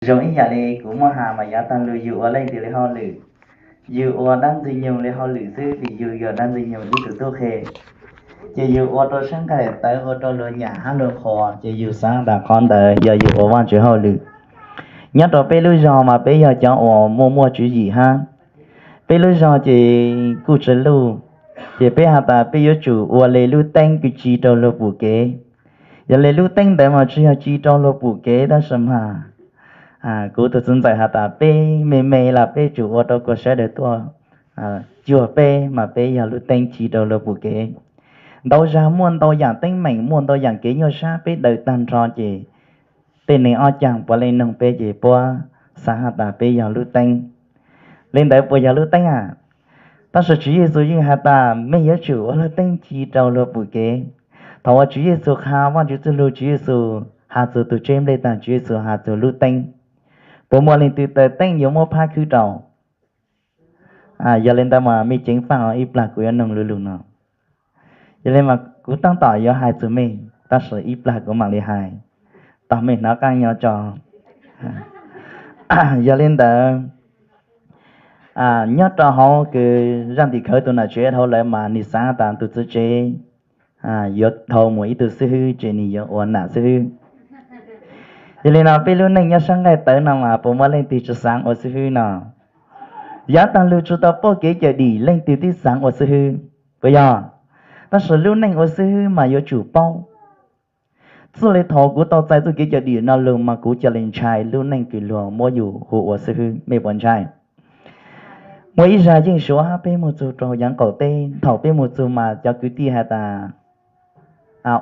Zoo ib yam li kuv muaj has mas yav tag lug yug ua leej twg li hauj lwm, yug ua dab ntxwg nyoog li hauj lwm xwb vim yug yog dab ntxwg nyoog ib tug tub qhe. Ces yug ua rau sab nqaij tawv ua rau luag nyam hab luag qhuas, ces yug xaav tas qhov ntawd yog yug ua Vaajtswv hauj lwm. Nyob rau peb lub zog mas peb yog cov uas muaj muaj tswv yim hab. Peb lub zog ces kuj tsawg luj, ces peb has tas peb yuav tsum ua le lub teeb kws tsi rau luag pum kev. Yog le lub teeb ntawd mas tsi yog tsi rau luag pum kev tab sis mas kuv tug txiv ntxawm has tas peb me me los peb tsum ua rau kws sawv daws tuaj cuag peb mas peb yog lub teeb tsi rau luag pum kev. Ntau zag muaj ntau yaam teeb meem, muaj ntau yaam kev nyuaj sab peb daws tag nrho ces tej neeg ob caag puav leej noog peb ces puab xaav has tas peb yog lub teeb. Le ntawd puas yog lub teeb a? Tab sis Tswv Yexus yeej has tas mej yuav tsum ua lub teeb tsi rau luag pum kev. Thaum uas Tswv Yexus qha Vaajtswv txuj lug, Tswv Yexus has txug tug tseb nplej taag, Tswv Yexus has txug lub teeb. Puas muaj leej twg taws teeb yuav muab phab khwb rau? Yog le ntawd mas mej ceev faaj ib plag kuv yuav noog lu lug no. Yog le mas kuv taab tom yuav hais txug mej, tab sis ib plag kuv maam le hais, tog mej hnov qaab nyob tso. Yog le ntawd, nyob rau hauv kws zaaj tim khawv tug nam tsev dhau lawm mas nwg xaav tas tug txiv tsev yuav dhau moog ib tug xib hwb ces nwg yuav ua nam xib hwb. Yog le no peb lub neej nyob sab nqaij tawv no mas puas muaj leej twg tsi xaav ua xib hwb no? Yav taag lug tsi tau paub kev cawm dim leej twg tib xaav ua xib hwb, puas yog? Tab sis lub neej ua xib hwb mas yuav tsum paub. Txij le thaum kuv tau txais txuj kev cawm dim no lug mas kuv ca le ntshai lub neej kws luag muab yug hu ua xib hwb, mej puas ntshai? Muaj ib zag yeej suav hab peb moog txug rau yaav qaum teb, thaum peb moog txug mas cov kwv tij has tas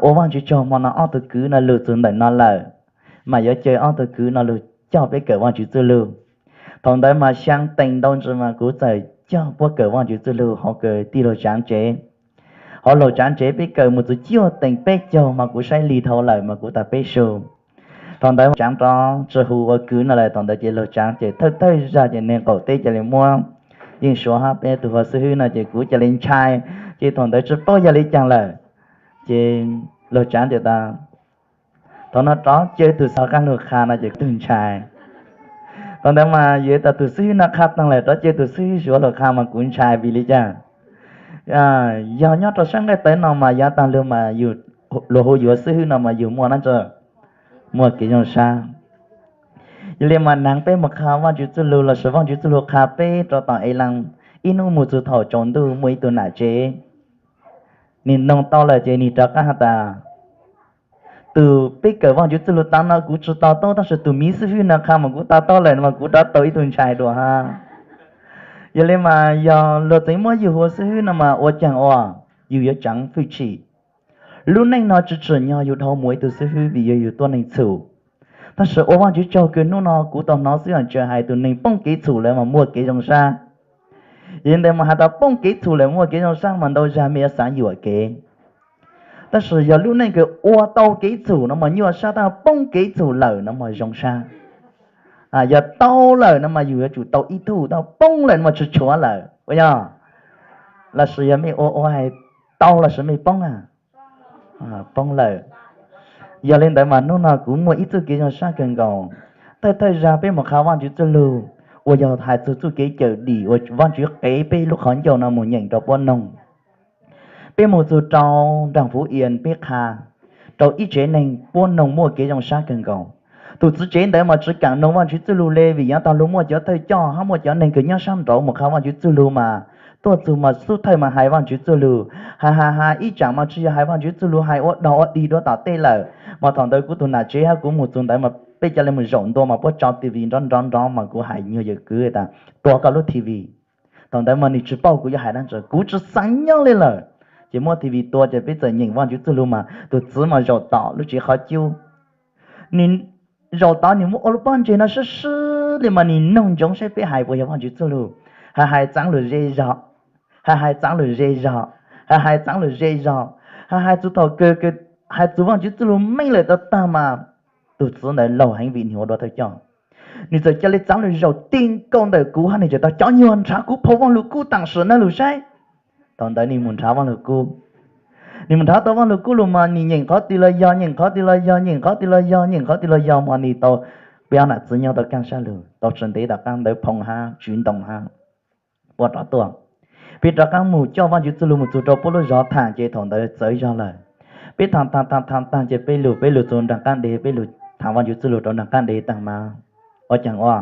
ua Vaajtswv tsaug hmo no ob tug kwv no lug txug ntawm no lawm, mas yuav caw ob tug kwv no lug coj peb kawm Vaajtswv txuj lug. Thaum ntawd mas xyaa teev ntau ntsis mas kuv txawm coj puab kawm Vaajtswv txuj lug hauv kws tij laug Tsaav tsev. Hauv laug Tsaav tsev peb kawm moog txug cuaj teev peb caug mas kuv saib lig dhau lawm mas kuv tag peb su. Thaum ntawd Tsaav rov tsi hu ua kwv no lawm, thaum ntawd ces laug Tsaav ces thawj thawj zag ces neeg qaum teb ca le muab, yeej suav hab peb tug hu xib hwb no ces kuv ca le ntshai, ces thaum ntawd tsi paub yog le caag lawm. Ces laug Tsaav ces tas thaum no rov caw tug xaav qaab lug qha no ces tug ntshai. Thaum ntawd mas yog tas tug xib hwb no qha taag lawm rov caw tug xib hwb suav lug qha mas kuv ntshai vim le caag? Yog nyob rau sab nqaij tawv no mas yav taag lug mas luag hu yug ua xib hwb no mas yug muaj dlaab tsi? Muaj kev zoo sab. Yog le mas naav peb moog qha Vaajtswv txuj lug lossis Vaajtswv txuj lug qha peb rau tom elan, ib hnub moog txug thaum tsaus ntuj muaj ib tug nam tsev, nwg noog tau lawm ces nwg rov qaab has tas tug peb kawm Vaajtswv txuj lug taag no kuv tsi to taub, tab sis tug miv xib hwb no qha mas kuv to taub lawm mas kuv rov tau ib tug ntshai dua hab. Yog le mas yog luag txeev muab yug hu ua xib hwb no mas ua caag ua, yug yuav tsaav fwj chim. Lub neej no tsi tsim nyog yug dhau moog ib tug xib hwb vim yog yug tuab neeg txhum. Tab sis ua Vaajtswv tsaug kws hnub no kuv tau hnov xib hwb tsaws hais tug neeg poob kev txhum lawm mas muaj kev zoo sab. Yog le ntawd mas has tas poob kev txhum lawm muaj kev zoo sab mas ntau zag mej yuav xaav yuam kev. Tab sis yog lub neej kws ua tau kev txhum no mas nyuaj sab, tab poob kev txhum lawm no mas zoo sab. Yog tau lawm no mas yug yuav tsum tau ib tug, tab poob lawm no mas tsi tshuav lawm, puas yog? Lossis yog mej ua ua hais tau lossis mej poob a? Poob lawm. Yog le ntawd mas hnub no kuv muaj ib txuj kev zoo sab kawg nkaus. Thawj thawj zag peb moog qha Vaajtswv txuj lug, uas yog hais txug txuj kev cawm dim uas Vaajtswv qev peb lub qhov ncauj no moog nyeem rau puab noog. Peb moog txug rau nraag Fuv Ias peb qha rau ib tsev neeg puab noog muaj kev zoo sab kawg nkaus. Tug txiv tsev ntawd mas tsi kaam noog Vaajtswv txuj lug le vim yav taag lug muaj cov thawj coj hab muaj cov neeg kws nyob saab nraud moog qha Vaajtswv txuj lug mas tuaj txug mas xub thawj mas hais Vaajtswv txuj lug, hais hais hais ib tsaam mas tsi yog hais Vaajtswv txuj lug, hais ua dog ua dig dua tom tej lawm. Mas thaum ntawd kuv tug nam tsev hab kuv moog txug ntawd mas peb ca le moog zaum ntua mas puab tso TV nrov nrov nrov mas kuv hais nyuag yawm kwv tas tua koj lub TV. Thaum ntawd mas nwg tsi paub kuv yuav hais dlaab tsi, kuv tsi xaav nyob le lawm. Ces muab TV tua ces peb txawm nyeem Vaajtswv txuj lug mas tug txiv mas zaum tom lub tsev qhov cub. Nwg zaum tod nwg muab ua lub pob ntseg no sib sib le mas nwg noog ntsoov saib peb hais puas yog Vaajtswv txuj lug. Hais hais txaav lug ze zog, hais hais txaav lug ze zog, hais hais txaav lug ze zog, hais hais txug thaum kawg kawg hais txug Vaajtswv txuj lug meej lawm tag tag mas tug txiv ntawd laug heev vim nwg ua dua thawj coj. Nwg txawm ca le txaav lug zaum ti nkaus ntawm kuv hab nwg txawm tas cov nyuag nrhav kuv phau Vaaj Lug Kub taam sim nawb lug saib. Thaum ntawd nwg moog nrhav Vaaj Lug Kub. Nwg moog nrhav tau Vaaj Lug Kub lug mas nwg nyeem qhov twg los yog, nyeem qhov twg los yog, nyeem qhov twg los yog, nyeem qhov twg los yog mas nwg tau peb ob nam txiv nyob tau kaj sab lug, tau tsis ntev tom qaab ntawd phoo hab tswv ntoo hab puab rov tuaj. Peb rov qaab mus coj Vaajtswv txuj lug mus txug rau puab lub zog tham ces thaum ntawd txawv zog lawm. Peb tham tham tham tham taag ces peb lug, peb lug txug nraag qaab deg, peb lug tham Vaajtswv txuj lug rau nraag qaab deg taag mas ua caag ua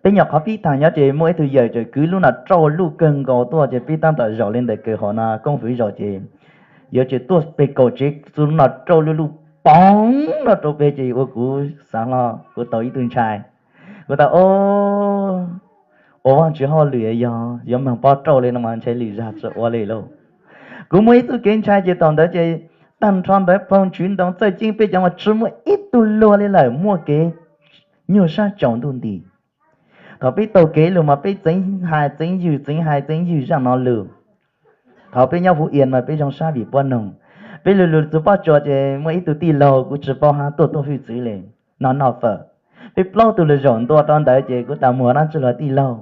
Peb nyuam qhuav pib thaam nyob ces muaj ib tug yawm tseem kwv lub nom rauj luj kawg nkaus tuaj ces peb taab tom zaum le ntawm kawg hov no koob fwv zaum ces yuav tseem tuaj peg kaum tsev txug lub nom rauj luj luj poog no rau peg ces ua kuv xaav hlo kuv tau ib tug ntshai. Kuv tas, o, ua Vaajtswv hauj lwm yog yuav moog pob rauj le no mas ntshai lwm zag tsi ua le lauj. Kuv muaj ib txuj kev ntshai ces thaum ntawd ces taag nrho ntawd phoo tswv ntoo txawj ceeb peb cov mas tsi muaj ib tug luag le lawm, muaj kev nyuaj sab tsaus ntuj nti. Thaum peb taug kev lug mas peb txeev hais txeev ywg, txeev hais txeev ywg zaaj no lug. Thaum peb nyob Fuv Ias mas peb zoo sab vim puab noog. Peb lug lug txug Pob Tsuas ces muaj ib tug tij laug kuv tsi paub hab tuaj tuaj hwj txwv le, noj noj fawm. Peb plaub tug lug zaum ntua rau ntawd ces kuv tas, muag dlaab tsi lug tij laug?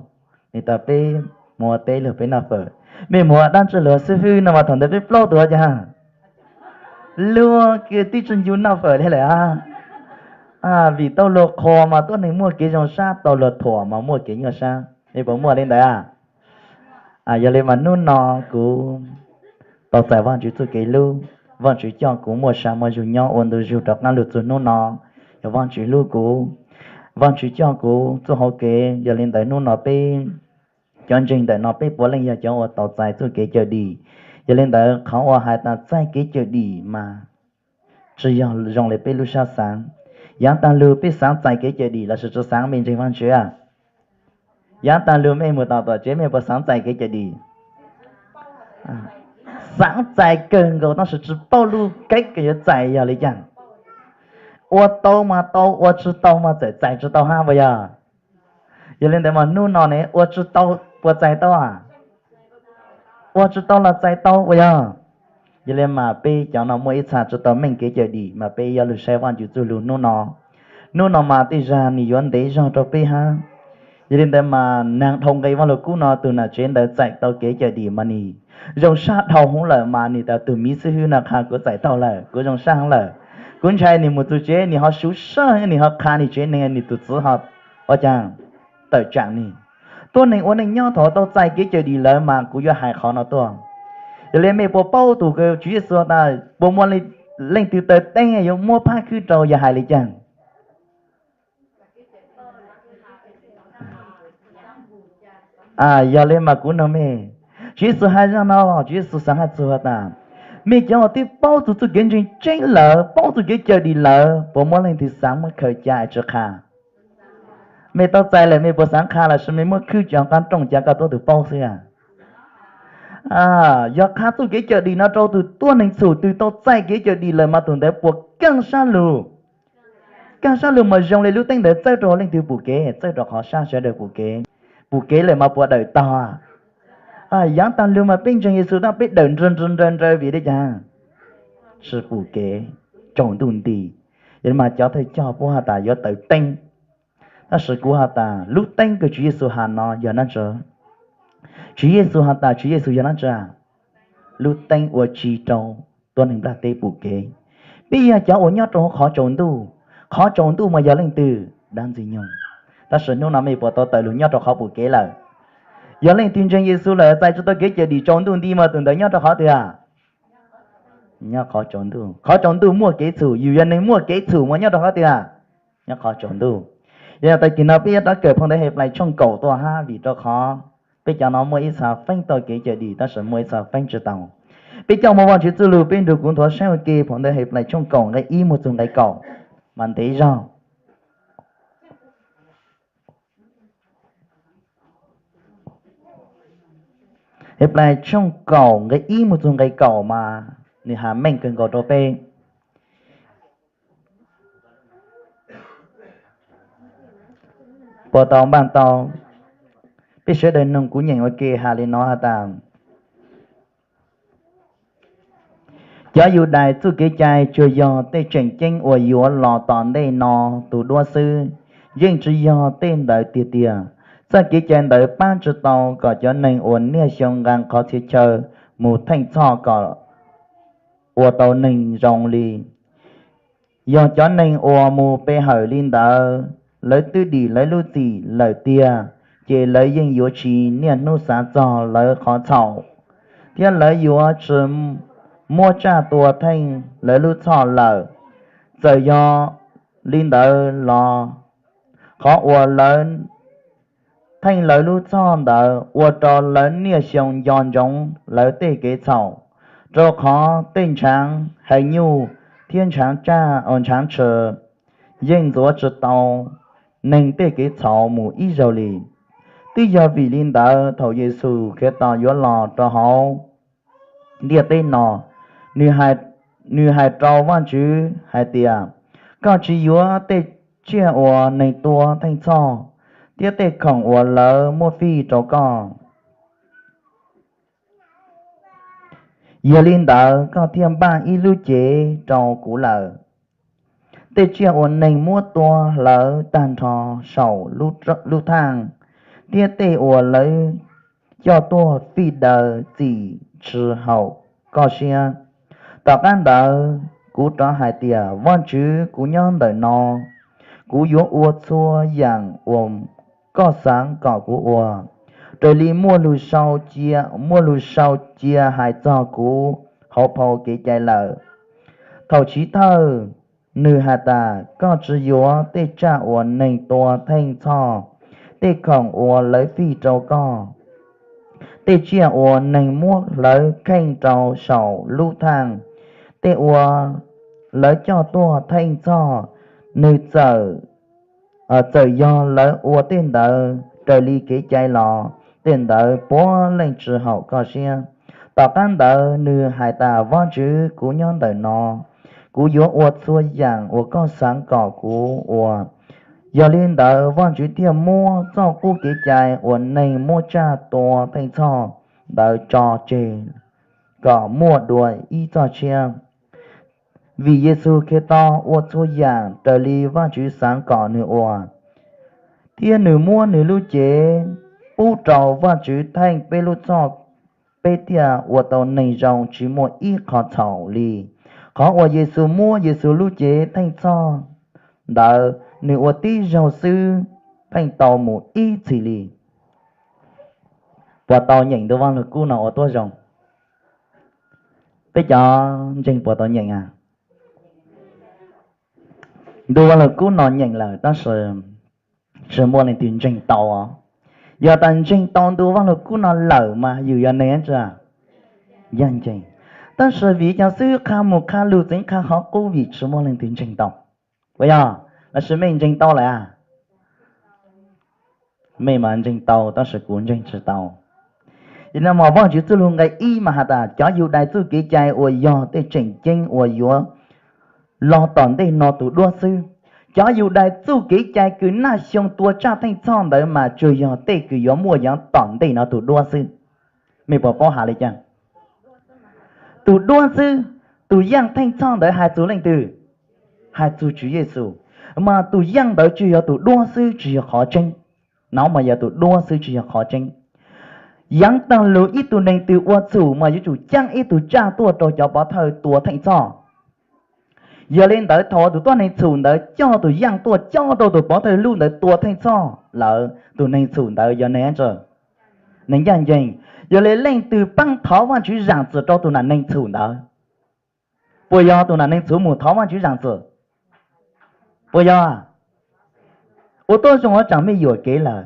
Nwg tas, peb muag teb lug peb noj fawm. Mej muag dlaab tsi lug xib fwb no mas? Thaum ntawd peb plaub tug ua caag? Luag kws tib tsi ncu noj fawm le lawm a. Vim tau luag qhuas mas tuab neeg muaj kev zoo sab, tau luag thuam mas muaj kev nyuaj sab. Mej puas muaj le ntawd a? Yog le mas hnub no kuv tau txais Vaajtswv txuj kev hlub, Vaajtswv coj kuv muaj sa muaj zug nyob ua ntu zug rov qaab lug txug hnub no, yog Vaajtswv hlub kuv, Vaajtswv coj kuv txuj hauv kev. Yog le ntawd hnub no peb cov ntseeg ntawm no peb puav leej yog cov uas tau txais txuj kev cawm dim. Yog le ntawd qhov uas hais tas txais kev cawm dim mas tsi yog zoo le peb lub sab xaav. Yaav taag lug peb xaav txais kev cawm dim lossis tsi xaav, mej ntseeg Vaajtswv a? Yaav taag lug mej mus tom tuam tsev mej puas xaav txais kev cawm dim? Xaav txais kawg nkaus tab sis tsi paub lub keeb kws yuav txais yog le caag. Ua tau mas tau, ua tsi tau mas txawm txais tsi tau hab puas yog? Yog le ntawd mas hnub no ne ua tsi tau puas txais tau a? Ua tsi tau los txais tau puas yog? Yog le mas peb cov no muaj ib txha tsi tau meej kev cawm dim mas peb yuav lug saib Vaajtswv txuj lug hnub no. Hnub no mas tej zag nwg yuav ntev zog rau peb hab. Yog le ntawd mas naag dhau nqe Vaaj Lug Kub no tug nam tsev ntawd txais tau kev cawm dim mas nwg zoo sab dhau hwv lawm mas nwg tas, tug miv xib hwb no qha kuv txais tau lawm, kuv zoo sab hwv lawm. Kuv ntshai nwg mus txug tsev nwg ho suv sab, nwg ho qha nwg tsev neeg, nwg tug txiv ho ua caag tawm tsaam nwg. Tuab neeg ua neej nyob thaum tau txais kev cawm dim lawm mas kuv yuav hais qhov no tuaj. Yog le mej puas paub tug kws Tswv Yexus tas puas muaj leej twg taw teeb yuav muab phab khwb rau yog hais le caag? Yog le mas kuv noog mej, Tswv Yexus hais zaaj no, Tswv Yexus xaav hais txug has tas, mej cov uas twb paub txug txuj kev ntseeg tseeb lawm, paub txuj kev cawm dim lawm, puas muaj leej twg xaav muab khaws ca tsi qha? Mej tau txais lawm mej puas xaav qha lossis mej muab khwb cov qaab rooj ca koj tuab tug paub xwb a? Yog qha txuj kev cawm dim no rau tug tuab neeg txhum twg tau txais kev cawm dim lawm mas tug ntawd puas kaaj sab lug? Kaaj sab lug mas zoo le lub teeb ntawd txawb rau leej twg pum kev? Txawb rau qhov sab sawv daws pum kev. Pum kev lawm mas puas dawm tog? Yaav taag lug mas peb ntseeg Yexus tab peb dawm nrawv nrawv nrawv nrawv vim le caag? Tsi pum kev, tsaus ntuj nti. Yog le mas cov thawj coj puab has tas yuav taw teeb. Tab sis kuv has tas lub teeb kws Tswv Yexus has no yog dlaab tsi? Tswv Yexus has tas Tswv Yexus yog dlaab tsi? Lub teeb ua tsi rau tuab neeg nplaj teb pum kev? Peb yog cov uas nyob rau qhov tsaus ntuj. Qhov tsaus ntuj mas yog leej twg? Dab Ntxwg Nyoog. Tab sis hnub no mej puas tau tawm lug nyob rau qhov pum kev lawm? Yog leej twg ntseeg Yexus lawm txais tsi tau kev cawm dim tsaus ntuj nti mas tug ntawd nyob rau qhov twg a? Nyob qhov tsaus ntuj. Qhov tsaus ntuj muaj kev txhum, yus yog neeg muaj kev txhum mas nyob rau qhov twg a? Nyob qhov tsaus ntuj. Yog le tag kis no peb yuav rov kawm phau ntawv Heplais tshooj kaum tuaj hab vim rau qhov peb cov no muaj ib txha feeb tau kev cawm dim tab sis muaj ib txha feeb tsi tau. Peb coj mus Vaajtswv txuj lug, peb nrug kuv nthuav saib ua ke phau ntawv Heplais tshooj kaum nqe ib mus txug nqe kaum mas ntev zog. Heplais tshooj kaum nqe ib mus txug nqe kaum mas nwg has meej kawg nkaus rau peb. Puas tau npaaj tau? Peb sawv daws noog kuv nyeem ua ke has le no has tas, cov Yudais txuj kev cai tsuas yog tej tseem ceeb uas yuav los tom ntej no tus duab xwb, yeej tsi yog tej ntawd tiag tiag. Txoj kev cai ntawd paab tsi tau kom cov neeg uas niaj xyoo nqaa qhov txhia chaw mus theej txhoj kom ua tau neeg zoo li Yog cov neeg uas mus pe hawm li ntawd, lawv twb dim lawv lub txim lawm tiag, ces lawv yeej yuav tsis niaj hnub xav txog lawv qhov txhaum, thiab lawv yuav tsis muab tsaj tua theej lawv lub txhoj lawm. Txawm yog li ntawd los, qhov uas lawv theej lawv lub txhoj ntawd ua rau lawv niaj xyoo nco ntsoov lawv tej kev txhaum, rau qhov tej ntshav heev nyuj thiab ntshav tsaj, ntshav tshis yeej ntxuav tsis tau neeg tej kev txhaum mus ib zaug li. Twb yog vim li ntawd, thaum Yexus Khetos yuav los rau hauv ntiaj teb no, nws hais rau Vajtswv hais tias, Koj tsis yuav tej tsiaj uas neeg tua theej txhoj thiab tej khoom uas lawv muab fij rau koj. Yog li ntawd, koj thiaj npaj ib lub cev rau kuv lawm. Tej tsiaj uas neeg muab tua hlawv tag nrho saum lub thaaj, thiab tej uas lawv coj tuaj fij daws txim tsis haum koj siab. Tom qab ntawd kuv rov hais tias, Vajtswv, kuv nyob ntawm no, kuv yuav ua txhua yaam uas koj xaav kom kuv ua. Raws li muaj lug sau cia hais txog kuv hauv phau kev cai lawm. Thaum chiv thawj, nws has tas, Koj tsis yuav tej tsaj uas neeg tua theej txhoj, tej khoom uas lawv fij rau koj, tej tsiaj uas neeg muab hlawv kheej rau saum lub thaaj, tej uas lawv coj tuaj theej txhoj. Nws txawm yog lawv ua tej ntawd raws li kev cai los, tej ntawd puav leej tsis haum koj siab. Tom qab ntawd nws hais tas, Vajtswv, kuv nyob ntawm no, kuv yuav ua txhua yaam uas koj xaav kom kuv ua. Yog li ntawd, Vajtswv thiaj muab txoj qub kev cai uas neeg muab tsaj tua theej txhoj ntawd tso tseg kom muaj dua ib txoj tshiab. Vim Yexus Khetos ua txhua yaam raws li Vajtswv xaav kom nws ua, thiab nws muab nws lub cev pub rau Vajtswv theej peb lub txhoj, peb thiaj ua tau neeg zoo tsis muaj ib qho txhaum li. Qhov uas Yexus muab Yexus lub cev theej txhoj ntawd, nws ua tib zaug xwb, pheej tau mus ib txhis li. Puas tau nyeem ntu Vaj Lug Kub no ua tuab zoo? Peb cov ntseeg puas tau nyeem a? Ntu Vaj Lug Kub no nyeem lawm tab sis tsis muaj leej twg ntseeg tau os. Yog tas ntseeg tau ntu Vaj Lug Kub no lawm mas yus yog neeg ntsa, yog ntseeg. Tab sis vim cov xib hwb qha mus qha lug txeev qha qhov qub vim tsis muaj leej twg ntseeg tau. Puas yog? Los sis mej ntseeg tau lawm a? Mej mas ntseeg tau tab sis kuv ntseeg tsis tau. Yog li no mas Vajtswv txuj lug nqe ib mas has tas cov Yudais txuj kev cai uas yog tej tseem ceeb uas yuav los tom ntej no tus duab xwb. Cov Yudais txuj kev cai kws naj xyoo tua tsaj theej txhoj ntawd mas tsuas yog tej kws yuav muaj yav tom ntej no tus duab xwb. Mej puas paub has li cas? Tus duab xwb. Tus yaaj theej txhoj ntawd hais txug leej twg? Hais txug Tswv Yexus. Mas tus yaaj ntawd tsuas yog tus duab xwb tsis yog qhov tseeb. No mas yog tus duab xwb tsis yog qhov tseeb. Yaav taag lug ib tug neeg twg ua txhum mas yuav tsum caab ib tug tsaj tuaj rau cov pov thawj tua theej txhoj. Yog li ntawd thaum tus tuab neeg txhum ntawd coj tus yaaj tuaj coj rau tus pov thawj lub ntawd tua theej txhoj lawm, tus neeg txhum ntawd yog neeg ntsa, neeg ncaj ncees. Yog li leej twg paab thov Vajtswv zaam txim rau tus nam neeg txhum ntawd? Puas yog tus nam neeg txhum mus thov Vajtswv zaam txim? Puas yog? Ua tuab zoo tsaam mej yuam kev lawm.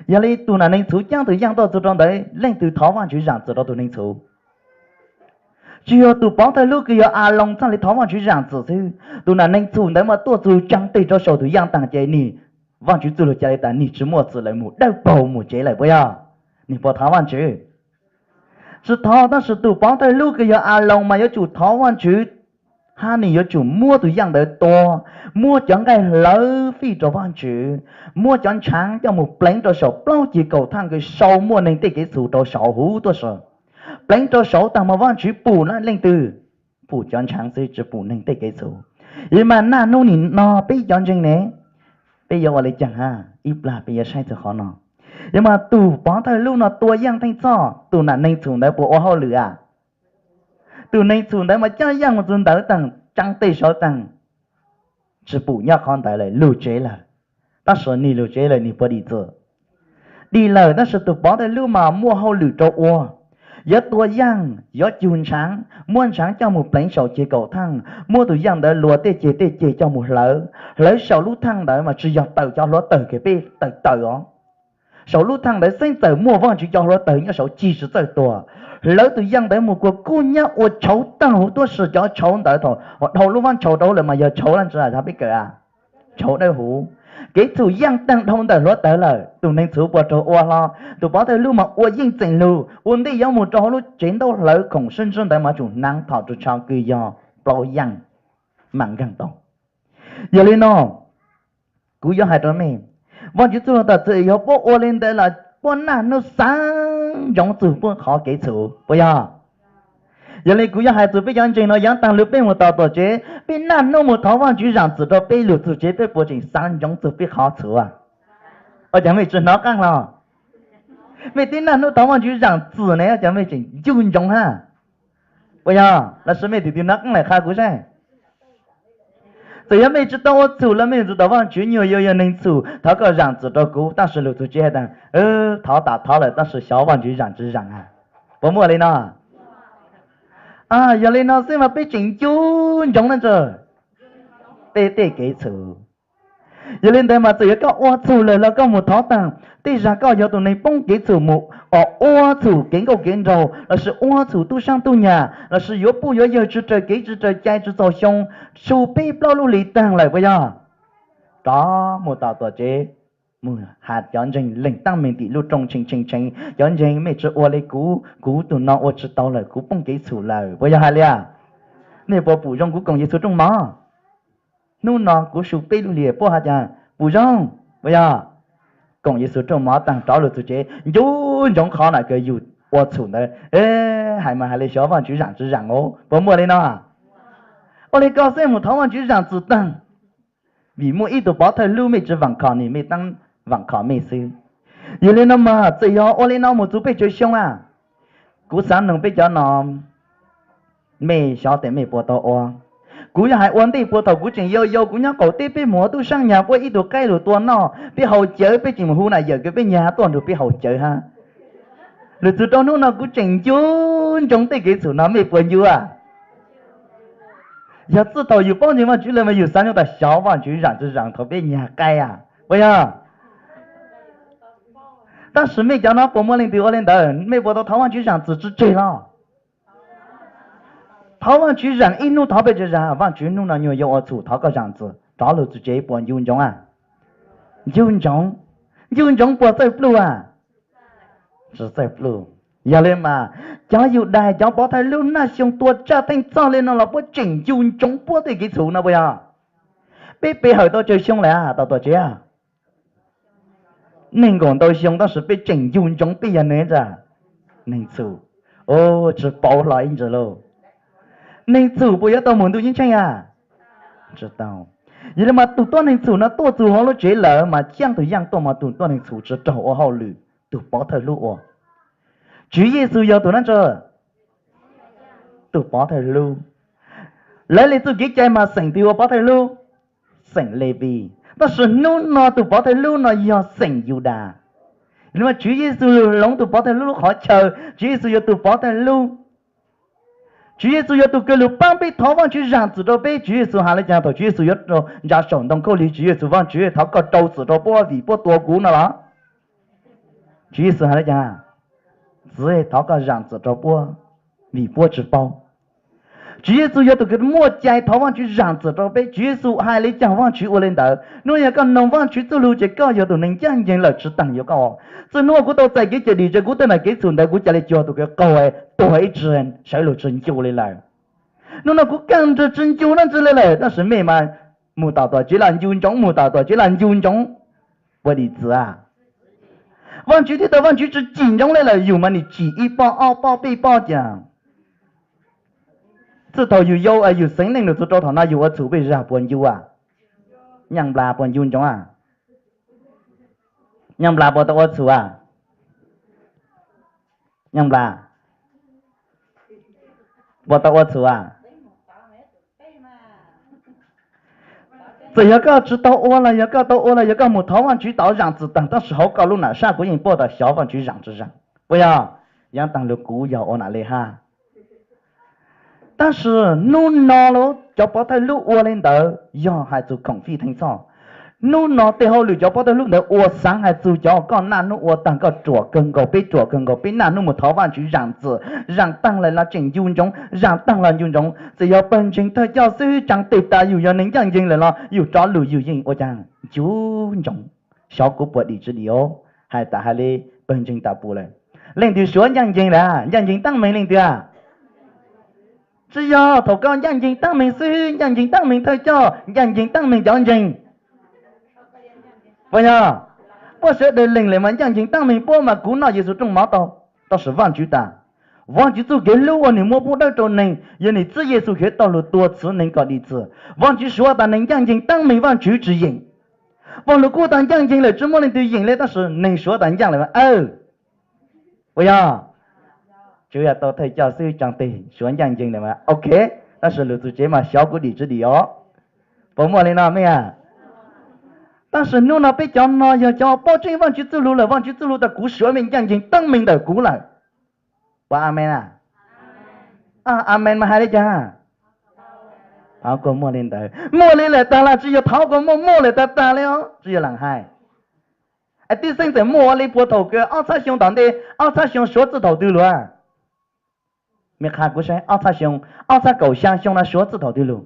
Yog li tus nam neeg txhum caab tus yaaj tuaj txug rau ntawd, leej twg thov Vajtswv zaam txim rau tus neeg txhum? Tsuas yog tus pov thawj lub kws yog Aloos txhaj li thov Vajtswv zaam txim xwb. Tus nam neeg txhum ntawd mas tuaj txug tsaa teg rau saum tus yaaj taag ces nwg, Vajtswv txuj lug ca le tas nwg tsis muaj txim lawm mus dawb paug mus tsev lawm puas yog? Nwg puas thov Vajtswv? Tsis thov, tab sis tus pov thawj lub kws yog Aloos mas yuav tsum thov Vajtswv, hab nwg yuav tsum muab tus yaaj ntawd tua, muab cov nqaij hlawv fij rau Vajtswv, muab cov ntshaav coj mus pleev rau saum plaub ceg kaum thaaj kws sau muaj neeg tej kev txhum rau saud huv tuab si. Pleev rau saud taag mas Vajtswv pum leej twg? Pum cov ntshaav xwb tsis pum neeg tej kev txhum. Yog mas naj nub nim no peb cov ntseeg ne, peb yuav ua le caag hab? Ib plag peb yuav saib txug qhov no. Yog mas tus pov thawj lub no tua yaaj theej txhoj, tus nam neeg txhum ntawd puas ua hauj lwm a? Tus neeg txhum ntawd mas coj yaaj mus txug ntawd taag, tsaa teg saud taag, tsis pum nyob qhov ntawd lawm, lug tsev lawm. Tab sis nws lug tsev lawm nws puas dim txwm? Dim lawm, tab sis tus pov thawj hlub mas muaj hauj lwm rau ua. Yuav tua yaaj, yuav cug ntshaav, muab ntshaav coj mus pleev saum ceg kaum thaaj, muab tus yaaj ntawd luas tej ceg tej ceg coj mus hlawv. Hlawv saum lub thaaj ntawd mas tsis yog tawm cov hluav taws kev peb tawm tawm os. Saum lub thaaj ntawd xeeb txawm muaj Vaajtswv cov hluav taws nyob saud ci tsis txawj tuag. Hlawv tus yaaj ntawd mus kuas kub nyab ua tshauv taag huv tuab si, cov tshauv ntawd thaum uas dhau lub vaab tshauv rau lawm mas yog tshauv dlaab tsi, peb kawm a? Tshauv dawb huv. Kev txhum yaaj taag dhau ntawm hluav taws lawm, tus neeg txhuv puas raug ua hlo? Tus pov thawj hlub mas ua yeej txeem lug, ua ntej yuav mus rau hauv lub tsev ntaub hlawv khoom sib ntsib ntawd mas tsum hnav thaum rua tsho kws yog plaub yaaj mam nkaag tau. Yog li no, kuv yuav hais rau mej, Vaajtswv txuj lug tas txawm yog puab ua li ntawd los puab naj nub xaav ntsoov txug puab qhov kev txhum, puas yog? Yog li kuv yuav hais txug peb cov ntseeg no yav taag lug peb mus tom tuam tsev, peb naj nub mus thov Vaajtswv zaam txim rau peb lug txug tsev, peb puas tseem xaav ntsoov txug peb qhov txhum? Ua cas mej tsi hnov qaab los? Mej tib naj nub thov Vaajtswv zaam txim ne, ua cas mej tseem ncu ntsoov hab? Puas yog? Los sis mej tus twg hnov qaab lawm qha kuv saib. Txawm yog mej tsi tau ua txhum los mej txug tom Vaajtswv, nyuag yau yog neeg txhum, thov koj zaam txim rau kuv, tab sis lug txug tsev has tas, thov tas thov lawm tab sis xyov Vaajtswv zaam tsi zaam a. Puas muaj li no? Yog li no xwb mas peb tseem ncu ntsoov na, peb tej kev txhum. Yog li ntawd mas txawm yog koj ua txhum lawm los koj mus thov taag, tej zag koj yog tus neeg poob kev txhum mus, ua txhum kev nkauj kev nraug los sis ua txhum tub saab tub nyag los sis yuav puj yuav yawg tsi raws kev tsi raws cai tsi txaus xyoo, su peb plaub lub hlis taag lawm puas yog? Rov mus tom tuam tsev, mus has cov ntseeg leeg taab meeg tim lub rooj tshee tshee tshee, cov ntseeg mej tsi ua li kuv, kuv tug no ua tsi tau lawm, kuv poob kev txhum lawm, puas yog hais li a? Nej puas pum zoo kuv koom Yexus rooj mov? Hnub no kuv su peb lub hlis puab has tas pum zoo, puas yog? Koom Yexus rooj mov taag rov lug txug tsev ncu ntsoov qhov na kws yug ua txhum ntawd, hais mas hais li xyov Vaajtswv zaam tsi zaam os, puas muaj li no? Ua li koj xwb mus thov Vaajtswv zaam txim taag, vim muaj ib tug pov thawj hlub mej tsi vaam khom nwg, mej taab vaam khom mej xwb. Yog li no mas txawm yog ua li no mus txug peb tsawg xyoo a, kuv xaav noog peb cov no, mej xyov tes mej puas tau ua. Kuv yuav hais ua ntej puas thaum kuv tseem yau yau kuv nyob qaum teb peb mus ua tub saab nyag puab ib tug qaib lug tua noj, peb haus cawv peb tseem mus hu na yawm kws peb nyag tuaj nrug peb haus cawv hab. Lug txug rau hnub no kuv tseem ncu ntsoov tej kev txhum no, mej puas ncu a? Yog txij thaum yug paub ntseeg Vaajtswv lawm mas yug xaav nyob tas xyov Vaajtswv zaam tsi zaam thaum peb nyag qaib a, puas yog? Tab sis mej cov no puas muaj leej twg ua li ntawd, mej puas tau thov Vaajtswv zaam txim tsi tseg los? Thov Vaajtswv zaam ib hnub thov peb tsawg zag, Vaajtswv hnub no nyuag yau ua txhum thov koj zaam txim, rov lug txug tsev puas ncu ntsoov a? Ncu ntsoov. Ncu ntsoov puas txawj pluj a? Tsi txawj pluj. Yog li mas cov Yudais cov pov thawj hlub naj xyoo tua tsaj theej txhoj li no los puab tseem ncu ntsoov puab tej kev txhum no puas yog? Peb pe hawm tau tsawg xyoo lawm tom tuam tsev? Nees nkaum ntau xyoo tab sis peb tseem ncu ntsoov peb yog neeg, neeg txhum. Tsi paub hlo ib ntsis lauj. Neeg txhum puas yuav tau mus ntuj ceeb tsheej a? Tsi tau. Yog li mas tus tuab neeg txhum no tuaj txug hauv lub tsev lawm mas caab tug yaaj tuaj mas tus tuab neeg txhum tsi raug ua hauj lwm, tus pov thawj hlub ua. Tswv Yexus yog tus dlaab tsi? Tus pov thawj hlub. Lawv le txuj kev cai mas xeem twg ua pov thawj hlub? Xeem Levis. Tab sis hnub no tus pov thawj hlub no yog xeem Yudas. Yog li mas Tswv Yexus lug hloov tus pov thawj hlub lub qhov chaw, Tswv Yexus yog tus pov thawj hlub. Tswv Yexus yog tus kws lug paab peb thov Vaajtswv zaam txim rau peb. Tswv Yexus has le caag thaum Tswv Yexus yuav rau ntsa saum ntoo khaub lig, Tswv Yexus, Vaajtswv thov koj rau txim rau puab vim puab tua kuv no los? Tswv Yexus has le caag? Txiv, thov koj zaam txim rau puab vim puab tsi paub. Tswv Yexus yog tus kws muaj cai thov Vaajtswv zaam txim rau peb. Tswv Yexus hais li caag Vaajtswv ua li ntawd. Nub yog koj noog Vaajtswv txuj lug ces koj yog tus neeg ncaj ncees lawm, tsi taag yuav koj. Txij nub kuv tau txais kev cawm dim tso kuv tej nam kev txhum ntawd kuv ca le cuag tus kws qaug tuag ib tsi sawv lug tsi ncu li lawm. Nub no kuv kaaj nrug tsi ncu dlaab tsi li lawm, tab sis mej mas mus tom tuam tsev los ncu ntsoov, mus tom tuam tsev los ncu ntsoov. Puas dim txwv a? Vaajtswv twb tau Vaajtswv tsi cim ntsoov le lawm, yug mas nwg cim ib pob ob pob peb pob cas. Txij thaum yug yau yug xeev neej lug txug rau thaum no yug ua txhum peb zag puas ncu a? Nyaaj Nplas puas ncu ntsoov a? Nyaaj Nplas puas tau ua txhum a? Nyaaj Nplas puas tau ua txhum a? Txawm yog koj tsis tau ua los yog koj tau ua los yog koj mus thov Vajtswv tau zaam txim taag, tab sis hauv koj lub nam sab kuv yeej paub tas xyov Vajtswv zaam tsis zaam, puas yog? Yav taag lug kuv yog ua nam le hab. Tab sis hnub no cov pov thawj lub ua le ntawd yog hais txug khoom fij theej txhoj. Hnub no tej hauj lwm cov pov thawj lub ntawd ua xaav hais txug cov koj naj hnub ua taag koj ruam kawg nkaus, peb ruam kawg nkaus, peb naj hnub mus thov Vajtswv zaam txim, zaam taag lawm los tseem ncu ntsoov, zaam taag los ncu ntsoov. Txawm yog pawg ntseeg thawj coj xwb tsaam teg tas yus yog neeg ncaj ncees lawm los yus rov lug yus yeej ua caag ncu ntsoov, xyov kuv puas dim tsis dim os. Hais tas hais le pawg ntseeg tas pum lawm. Leej twg suav ncaj ncees lawm? Ncaj ncees taab meeg leej twg? Tsis yog, thaum koj ncaj ncees taab meeg xwb, ncaj ncees taab meeg thawj coj, ncaj ncees taab meeg cov ntseeg, puas yog? Puab sawv daws leeg lawm mas ncaj ncees taab meeg puab mas kuv noj Yexus rooj mov tau. Tab sis Vajtswv tas, Vajtswv txuj kev hlub ua nwg muab pub dawb rau neeg, yog nwg txib Yexus Khetos lug tua txhiv neeg kom dim txim. Vajtswv suav tas neeg ncaj ncees taab meeg Vajtswv tsis yeem. Vajluskub tas ncaj ncees lawm tsis muaj leej twg yeem le, tab sis neeg suav tas ncaj lawm. Puas yog? Tsuas yog tau thawj coj xwb tsaam teg suav ncaj ncees lawm mas ok, tab sis lug txug tsev mas xyov kuv dim tsis dim os. Puas muaj le no mej a? Tab sis hnub no peb cov no yog cov paub tseeb Vajtswv txuj lug lawm, Vajtswv txuj lug tas kuv suav mej ncaj ncees taab meeg ntawm kuv lawm. Puas amen a? Amen mas hais le caag? Muaj le lawm taag lawm, tsis yog thov kuas muaj, muaj lawm taag taag le os, tsis yog leej hais. Es tib xeeb txawm muaj ua le puas thaum kws ob txhab xyoo tom ntej, ob txhab xyoo suav txij thaum twg lug? Mej qha kuv saib, ob txhab xyoo, ob txhab kaum xyaa xyoo no suav txij thaum twg lug?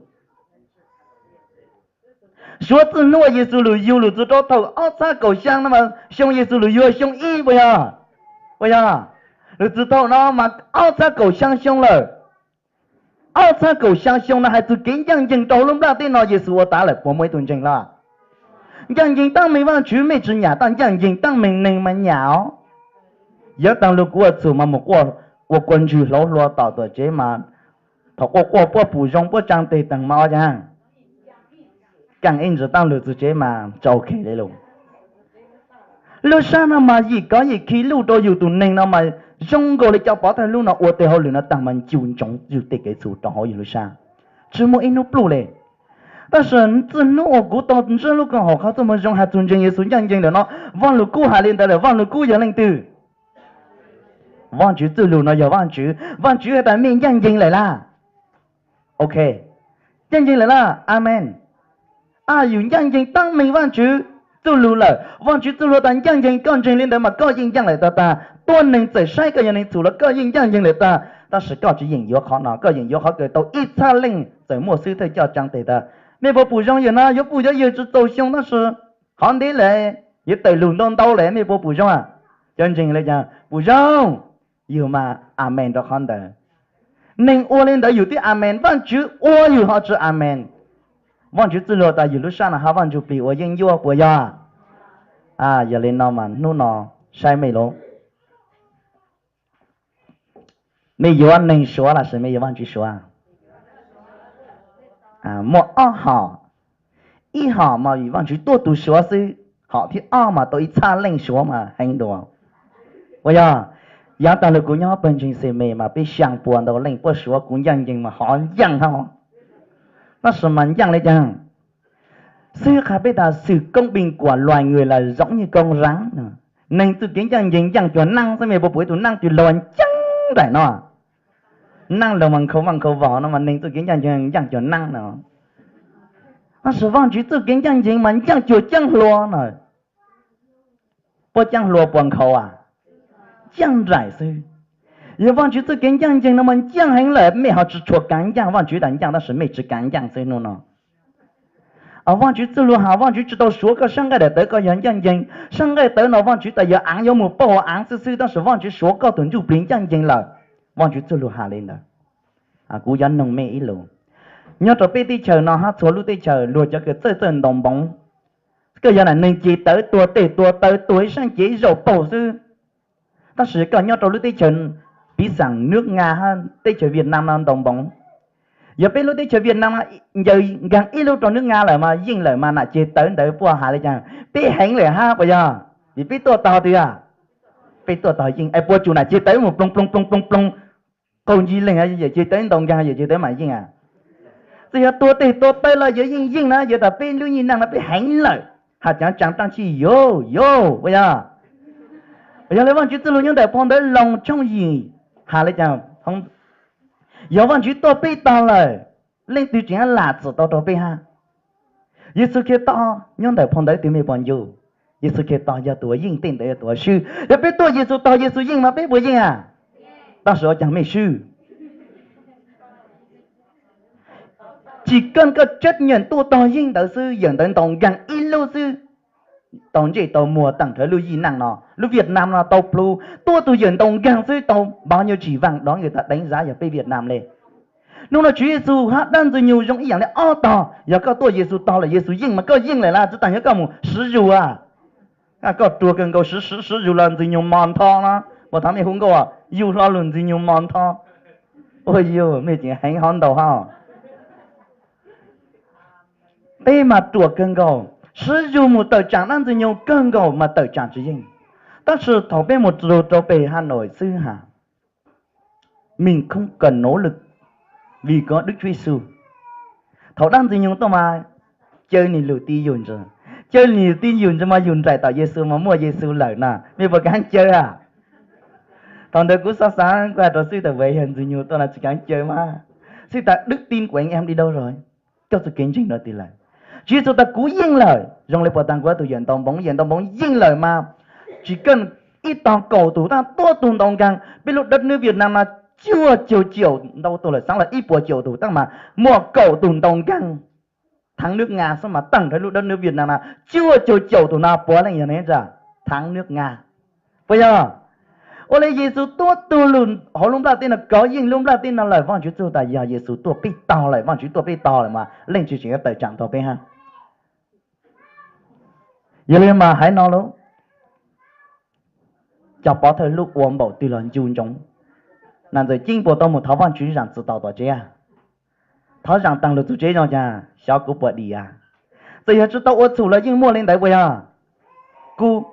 Suav txij hnub Yexus lug yug lug txug rau thaum ob txhab kaum xyaa no mas xyoo Yexus lug yug xyoo ib puas yog? Puas yog? Lug txug thaum no mas ob txhab kaum xyaa xyoo lawm. Ob txhab kaum xyaa xyoo no hais txug kev ncaj ncees rau hauv lub nplaj teb no Yexus ua tas lawm, puas muaj ib tug ntseeg los? Ncaj ncees taab meeg Vajtswv mej tsis nyam, tab ncaj ncees taab meeg neeg mas nyam os. Yav taag lug kuv ua txhum mas mus ua kua ntswg hlauv hlua tom tuam tsev mas thaum quaj quaj puab pum zoo puab tsaa teg taag mas ua caag? Kaaj ib ntsis taab lug txug tsev mas tsis ok le lug. Lub sab no mas yim kov yim khi luj rau yus tus neeg no mas zoo nkaus li cov pov thawj lub no ua tej hauj lwm no taag mas ncu ntsoov yus tej kev txhum rau hauv yus lub sab, tsis muaj ib hnub pluj le. Tab sis txij hnub uas kuv tau ntsib lub koom haum qhov txuj moo zoo hais txug ntseeg Yexus ncaj ncees lawm no, Vajluskub hais le ntawd lawm, Vajluskub yog leej twg? Vajtswv txuj lug no yog Vajtswv, Vajtswv has tas mej ncaj ncees lawm lab. Ok, ncaj ncees lawm lab, amen. A, yus ncaj ncees taab meeg Vajtswv txuj lug lawm, Vajtswv txuj lug tas ncaj ncees, koj ntseeg le ntawd mas koj yeej ncaj lawm tag tag. Tuab neeg txawm saib koj yog neeg txhum los koj yeej ncaj ncees lawm tag, tab sis koj tsis yeem yuav qhov no, koj yeem yuav qhov kws tau ib txhab leej txawm muaj xwb thawj coj tsaa teg tag. Mej puas pum zoo yog no, yuav puj yuav yawg tsis txaus xyoo tab sis qhov ntawd lawm, yuav tawm lug ntau ntau lawm, mej puas pum zoo a? Cov ntseeg le caag pum zoo? Yug mas amen rau qhov ntawd. Neeg ua le ntawd yus twb amen, Vajtswv ua yus ho tsis amen. Vajtswv txuj lug tas yus lub sab no hab Vaj Ntsujplig ua yeeb ncuab puas yog? Yog le no mas hnub no saib mej lub, mej yuav neeg suav los sis mej yuav Vajtswv suav? Muaj ob hom, ib hom mas vim Vajtswv tuaj tus suav xwb, hom thib ob mas tau ib txhab leej suav mas heev dua. Puas yog? Yav taag lug kuv nyob pawg ntseeg Xes Mes mas peb xyaa pua ntau leej puab suav kuv ncaj ncees mas hov ncaaj hab, tab sis mas ncaaj le caag xwb. Qha peb tas sự công bình của loài người là giống như con rắn. Neeg txuj kev ncaaj ncees ncaaj cuag naab xwb, mej puas pum ib tug naab twg luag ncaaj nraim no? Naab luag mas nkhaus vaj nkhaus vos no mas neeg txuj kev ncaaj ncees ncaaj cuag naab no. Tab sis Vajtswv txuj kev ncaaj ncees mas ncaaj cuag caab hlua no. Puab caab hlua puas nkhaus a? Ncaaj nraim xwb. Yog Vajtswv txuj kev ncaaj ncees no mas ncaaj heev lawm, mej ho tsis tshua kaav ncaaj, Vajtswv tas ncaaj tab sis mej tsis kaav ncaaj xwb hnub no. Vajtswv txuj lug has Vajtswv tsis tau suav koj sab nqaij daim tawv koj yog ncaaj ncees, sab nqaij tawv no Vajtswv tas yog aav yuav mus pauj aav xwb xwb, tab sis Vajtswv suav koj tus ntsuj plig ncaaj ncees lawm. Vajtswv txuj lug has le ntawd. Kuv yuav noog mej ib lus, nyob rau peb teb chaws no hab txhua lub teb chaws luag cov kws txawj txawj ntaus npoov, koj yog nam neeg ces tawv tuag tej tuag taw tuag ib saab cev ib zaug paug xwb. Tab sis koj nyob rau lub teb chaws piv xam nước Nga hab teb chaws Việt Nam no ntaus npoov, yog peb lub teb chaws Việt Nam ncaws nkaag ib lub rau nước Nga lawm mas yeej lawm mas nam ceg tawv ntawd puab has le caag? Peb heev lawm hab puas yog? Vim peb tuaj tau twg a? Peb tuaj tau yeej es puas tsum nam ceg tawv mus ploog ploog ploog ploog ploog qaug nci leeg, yawm ceg tawv ntaus nkaag yawm ceg tawv mam yeej a? Txawm yog tuag tes tuag taw los yuav yeej yeej na, yuav tas peb lub yim neej no peb heev lawm, has cov tsaam taaj chij yuav yuav ua yog. Yog li Vaajtswv txuj lug nyob ntawm phau ntawv Loos tshooj yim has li cas? Yog Vaajtswv tuaj peb tog lawm, leej twg tseem lam txim tau rau peb hab? Yexus Khetos nyob ntawm phau ntawv twg mej puas ncu? Yexus Khetos yog tus uas yeej, tej ntawd yog tus uas swb. Yog peb tuaj Yexus, tog Yexus yeej mas peb puas yeej a? Tab sis ua caag mej swb? Tsis koj, koj tsab nyam tuaj tog yeej ntawd xwb, yawm ntawd ntaus nkaag ib lub xwb, tau ntsej tau muag tag nrho lub yim neej no. Lub Vietnam no tau plhu tuaj tug yawm ntaus nkaag xwb tau npav nyuj tsim vaaj, dob nkawd tas deev zab yog peb Vietnam le. Nub no Tswv Yexus hab dab Ntxwg Nyoog zoo ib yaam le ob tog. Yog koj tuaj Yexus tog lawm, Yexus yeej mas koj yeej lawm las, tsi tas yog koj mus swv zug a. Koj ruam kawg nkaus, swv swv swv zug los Ntxwg Nyoog mos ntho no. Puas thov mej hu nkauj, yug hlo lug Ntxwg Nyoog mos ntho. Ua yug mej tseem heev hov ntau hab. Peb mas ruam kawg nkaus, swv zug mus tawm tsaam dab Ntxwg Nyoog kawg nkaus mas tawm tsaam tsis yeej. Tab sis thaum peb mus rau peg Hà Nội xwb has, mình không cần nỗ lực vì có Đức Chúa Giêsu. Thaum dab Ntxwg Nyoog tuaj mas, caw nwg lug ti yug ntsis, caw nwg ti yug ntsis mas yug nraim tom Yexus mas muaj Yexus lawm na, mej puas kaav caw a? Thaum ntawd kuv xav xav kuv has rau xib tas, yog Ntxwg Nyoog tuaj no tsis kaav caw mas, xib tas đức tin của anh em đi đâu rồi? Koj txuj kev ntseeg no ti lawm? Tswv Yexus tas kuv yeej lawm. Zoo le puas taag, kuv tus yawm ntaus npoov, yawm ntaus npoov yeej lawm mas, tsis kawg ib tog kaum tug, tab tuaj tug ntaus nkaag, peb lub dab nwb Vietnam no cuaj caug caum ntau tug lawm, xaav los ib puas caum tug, tab mas muaj kaum tug ntaus nkaag. Tháng nước Nga xwb mas tag nrho lub dab nwb Vietnam no cuaj caug caum tug no puav leej yog ne, tháng nước Nga. Puas yog? Ua le Yexus tuaj tug lug hauv lub nplaj teb no, kov yeej lub nplaj teb no lawm, Vaajtswv txuj tas yog Yexus tuaj peb tog lawm, Vaajtswv tuaj peb tog lawm mas leej twg tseem yuav tawm tsaam tau peb hab? Yog le mas haiv no lub cov pov thawj hlub ua npaum twg los ncu ntsoov. Nas Ntxawm Ceeb puas tau mus thov Vaajtswv zaam txim tau tom tsev? Thov zaam taag lug txug tsev zoo caag, xyov kuv puas dim a. Txawm yog tsi tau ua txhum los yeej muaj le ntawd puas yog? Kub,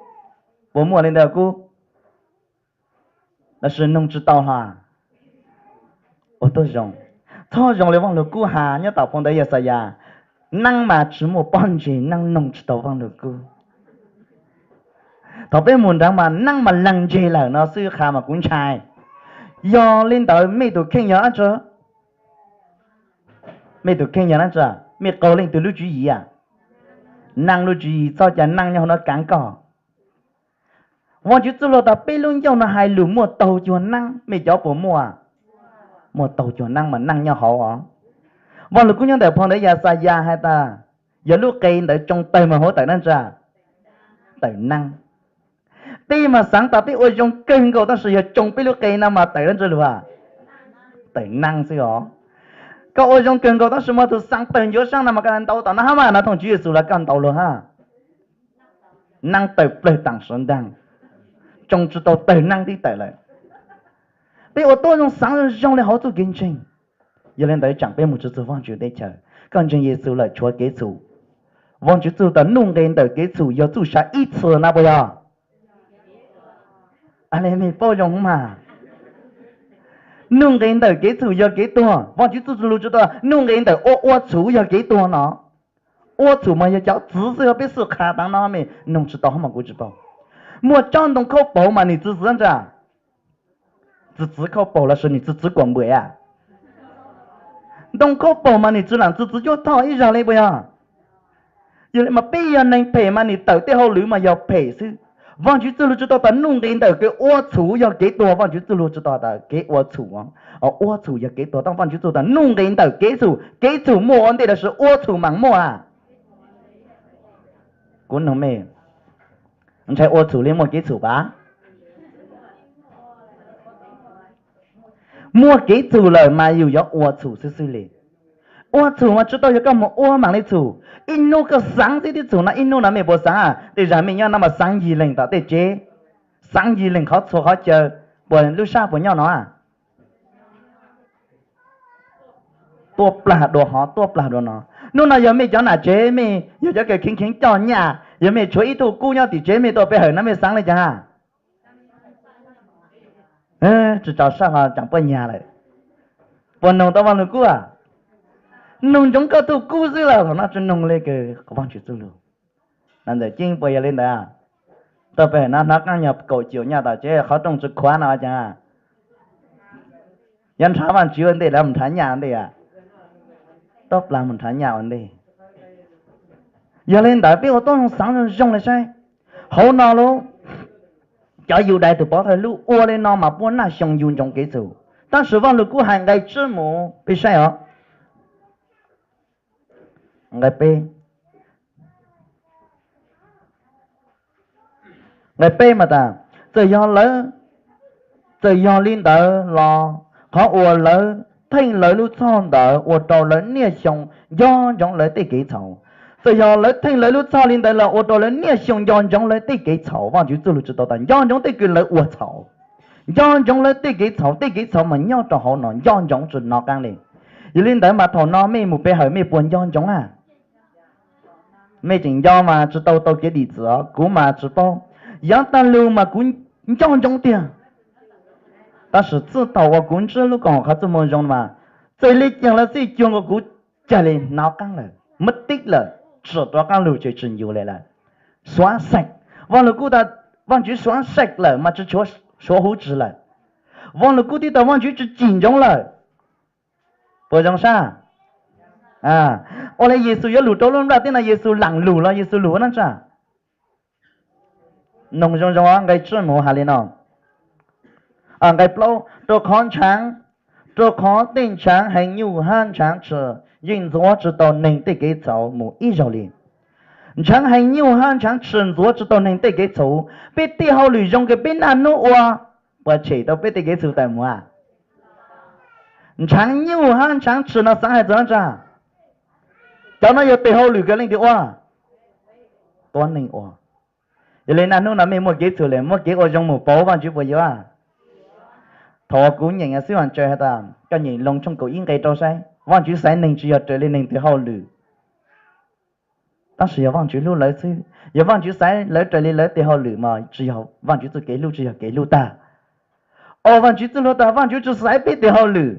puas muaj le ntawd kub? Los sis noog tsi tau hlo? Ua tuab zoo, txhob zoo le Vaaj Lug Kub has nyob tom phau ntawv Yaxayas, neeb mas tsi muaj pob ntseg, neeb noog tsi tau Vaaj Lug Kub. Thaum peb mus nraag mas neeb mas leeg ntseg lawm no xwb, qha mas kuv ntshai. Yog le ntawd mej tus kheej yog dlaab tsi? Mej tus kheej yog dlaab tsi? Mej qaug leej twg lub tswv yim a? Neeb lub tswv yim. Txhob cia neeb nyob hauv no kaav koj. Vaajtswv txuj lug tas peb lub ncauj no hais lug muaj taug cuag neeb, mej cov puas muaj? Muaj taug cuag neeb mas neeb nyob hauv os. Vaaj Lug Kub nyob ntawm phau ntawv Yaxayas has tas, yog lub qe ntawd tsoo tawg mas huv tawm dlaab tsi? Tawm neeb. Peb mas xaav tas peb ua zoo kawg nkaus, tab sis yog tsoo peb lub qe no mas tawm dlaab tsi lug a? Tawm neeb xwb os. Koj ua zoo kawg nkaus tab sis muaj tug xaa tawg ncuav saab no mas koj ntau tom no hab mas, no thooj Tswv Yexus los koj ntau lug hab. Neeb tawm plawg taam sim ntaag, tsoo tsi tau tawg neeb tib tawm lawm. Peb ua tuab zoo xaav zoo le hauv txuj kev ntseeg. Yog le ntawd tsaam peb mus tsi txug Vaajtswv teb chaws. Koj ntseeg Yexus lawm tshuav kev txhum. Vaajtswv txuj tas nuj nqes ntawm kev txhum yog txuj sa ib txhis na puas yog? Le mej paub zoo mas, nuj nqes ntawm kev txhum yog kev tuag. Vaajtswv txuj lug tsi tas nuj nqes ntawm ua ua txhum yog kev tuag no. Ua txhum mas yog cov txwv xwb, peb xwb qha taag no mej noog tsi tau hab mas kuv tsi paub. Muaj tsob ntoo khaub paug mas nwg txwv txwv dlaab tsi? Txwv txwv khaub paug los sis nwg txwv txwv kuam npuam a? Ntoo khaub paug mas nwg tsi lam txwv txwv cuab thoj ib zag le puas yog? Yog le mas peb yog neeg phem mas nwg tawm tej hauj lwm mas yog phem xwb. Vaajtswv txuj lug tsi tas tas nuj nqes ntawm kev ua txhum yog kev tuag. Vaajtswv txuj lug tsi tas tas kev ua txhum, ua txhum yog kev tuag, tab Vaajtswv txuj tas nuj nqes ntawm kev txhum. Kev txhum muaj ua ntej los sis ua txhum maam muaj a? Kuv noog mej, ntshai ua txhum le muaj kev txhum pab? Muaj kev txhum lawm mas yus yuav ua txhum xwb xwb le. Ua txhum mas tsi tau yog koj mus ua maam le txhum. Ib nub koj xaav tib txhum no, ib nub no mej puas xaav? Tej zag mej nyob no mas xaav yig leeg tom tej tsev, xaav yig leeg qhov txhua qhov chaw, puas lub sab puas nyob no? Tuaj plag dua hov, tuaj plag dua no. Hnub no yog mej cov nam tsev, mej yog cov kws kheev kheev coj nyaj, yog mej tshuav ib tug kub nyob tim tsev mej tuaj pe hawm no mej xaav le caag? Tsi tso sab ho tsaam puab nyag lawm. Puas noog tau Vaaj Lug Kub a? Nug ntsoov koj tug kub xwb los thaum no tsi nug le kws Vaajtswv txuj lug. Ntawm Ceeb puas yog le ntawd? Tau pem no hnov qaab nyog kaum caum nyaj tom tsev qhov rooj tsi khuav no caag, yuav nrhav Vaajtswv ua ntej los mus nrhav nyaj ua ntej? Tub plag mus nrhav nyaj ua ntej. Yog le ntawd peb ua tub xaav zoo le saib, hauv no lub, cov Yudais tug pov thawj lub ua le no mas puab naj xyoo yug ntsoov kev txhum, tab sis Vaaj Lug Kub hais nqe tsib mus peb saib os. Nqe peb, nqe peb mas tas, txawm yog lawv, txawm yog li ntawd los qhov uas lawv theej lawv lub txhoj ntawd ua rau lawv niaj xyoo nco ntsoov lawv tej kev txhaum. Txawm yog lawv theej lawv lub txhoj li ntawd los ua rau lawv niaj xyoo nco ntsoov lawv tej kev txhaum. Vaajtswv txuj lug tsi tau tas nco ntsoov tej kws lawv ua txhaum, nco ntsoov lawv tej kev txhaum, tej kev txhaum mas nyob rau hauv no nco ntsoov tsi nov qaab le. Yog li ntawd mas thaum no mej mus pe hawm mej puas nco ntsoov a? Mej tseem nco mas tsi tau tau kev dim txwv os, kuv mas tsi paub. Yav taag lug mas kuv nco ntsoov tiag, tab sis txij thaum uas kuv ntsib lub koom haum qhov txuj moo zoo mas txawm le caag los xij cuag nkaus kuv cag le nov qaab lawm, muab tib lawm, tsim rov qaab lug ces tsi yug le lawm. Suav saim, Vaaj Lug Kub tas Vaajtswv suav saim lawm mas tsi tshuav huv tsi lawm. Vaaj Lug Kub tib tas Vaajtswv tsi cim ntsoov lawm. Puas zoo sab? Ua le Yexus yuav lug rau lub nplaj teb no Yexus laam lug los Yexus lug ua dlaab tsi? Noog zoo zoo nqe tsib mus has le no. Nqe plaub, rau qhov ntshaav, rau qhov tej ntshaav heev nyuj hab ntshaav tshis yeej ntxuav tsi tau neeg tej kev txhaum mus ib zaug li. Ntshaav heev nyuj hab ntshaav tshis ntxuav tsi tau neeg tej kev txhaum. Peb tej hauj lwm zoo kws peb naj nub ua puas tshem tau peb tej kev txhaum tawm mus a? Ntshaav nyuj hab ntshaav tshis no xaav hais txug dlaab tsi? Cov no yog tes hauj lwm kws leej twg ua? Tuab neeg ua. Yog le naj nub no mej muaj kev txhaum le muab kev ua zoo mus pauv Vaajtswv puas yuav? Thaum kuv nyeem xwb Vaajtswv has tas koj nyeem Loos tshooj kaum ib nqe rau saib, Vaajtswv xaiv neeg tsi yog raws le neeg tes hauj lwm, tab sis yog Vaajtswv hlub lawv xwb. Yog Vaajtswv xaiv lawv raws le lawv tes hauj lwm mas tsi yog Vaajtswv txuj kev hlub, tsi yog kev hlub tag. Au, Vaajtswv txuj lug tas Vaajtswv tsi xaiv peb tes hauj lwm.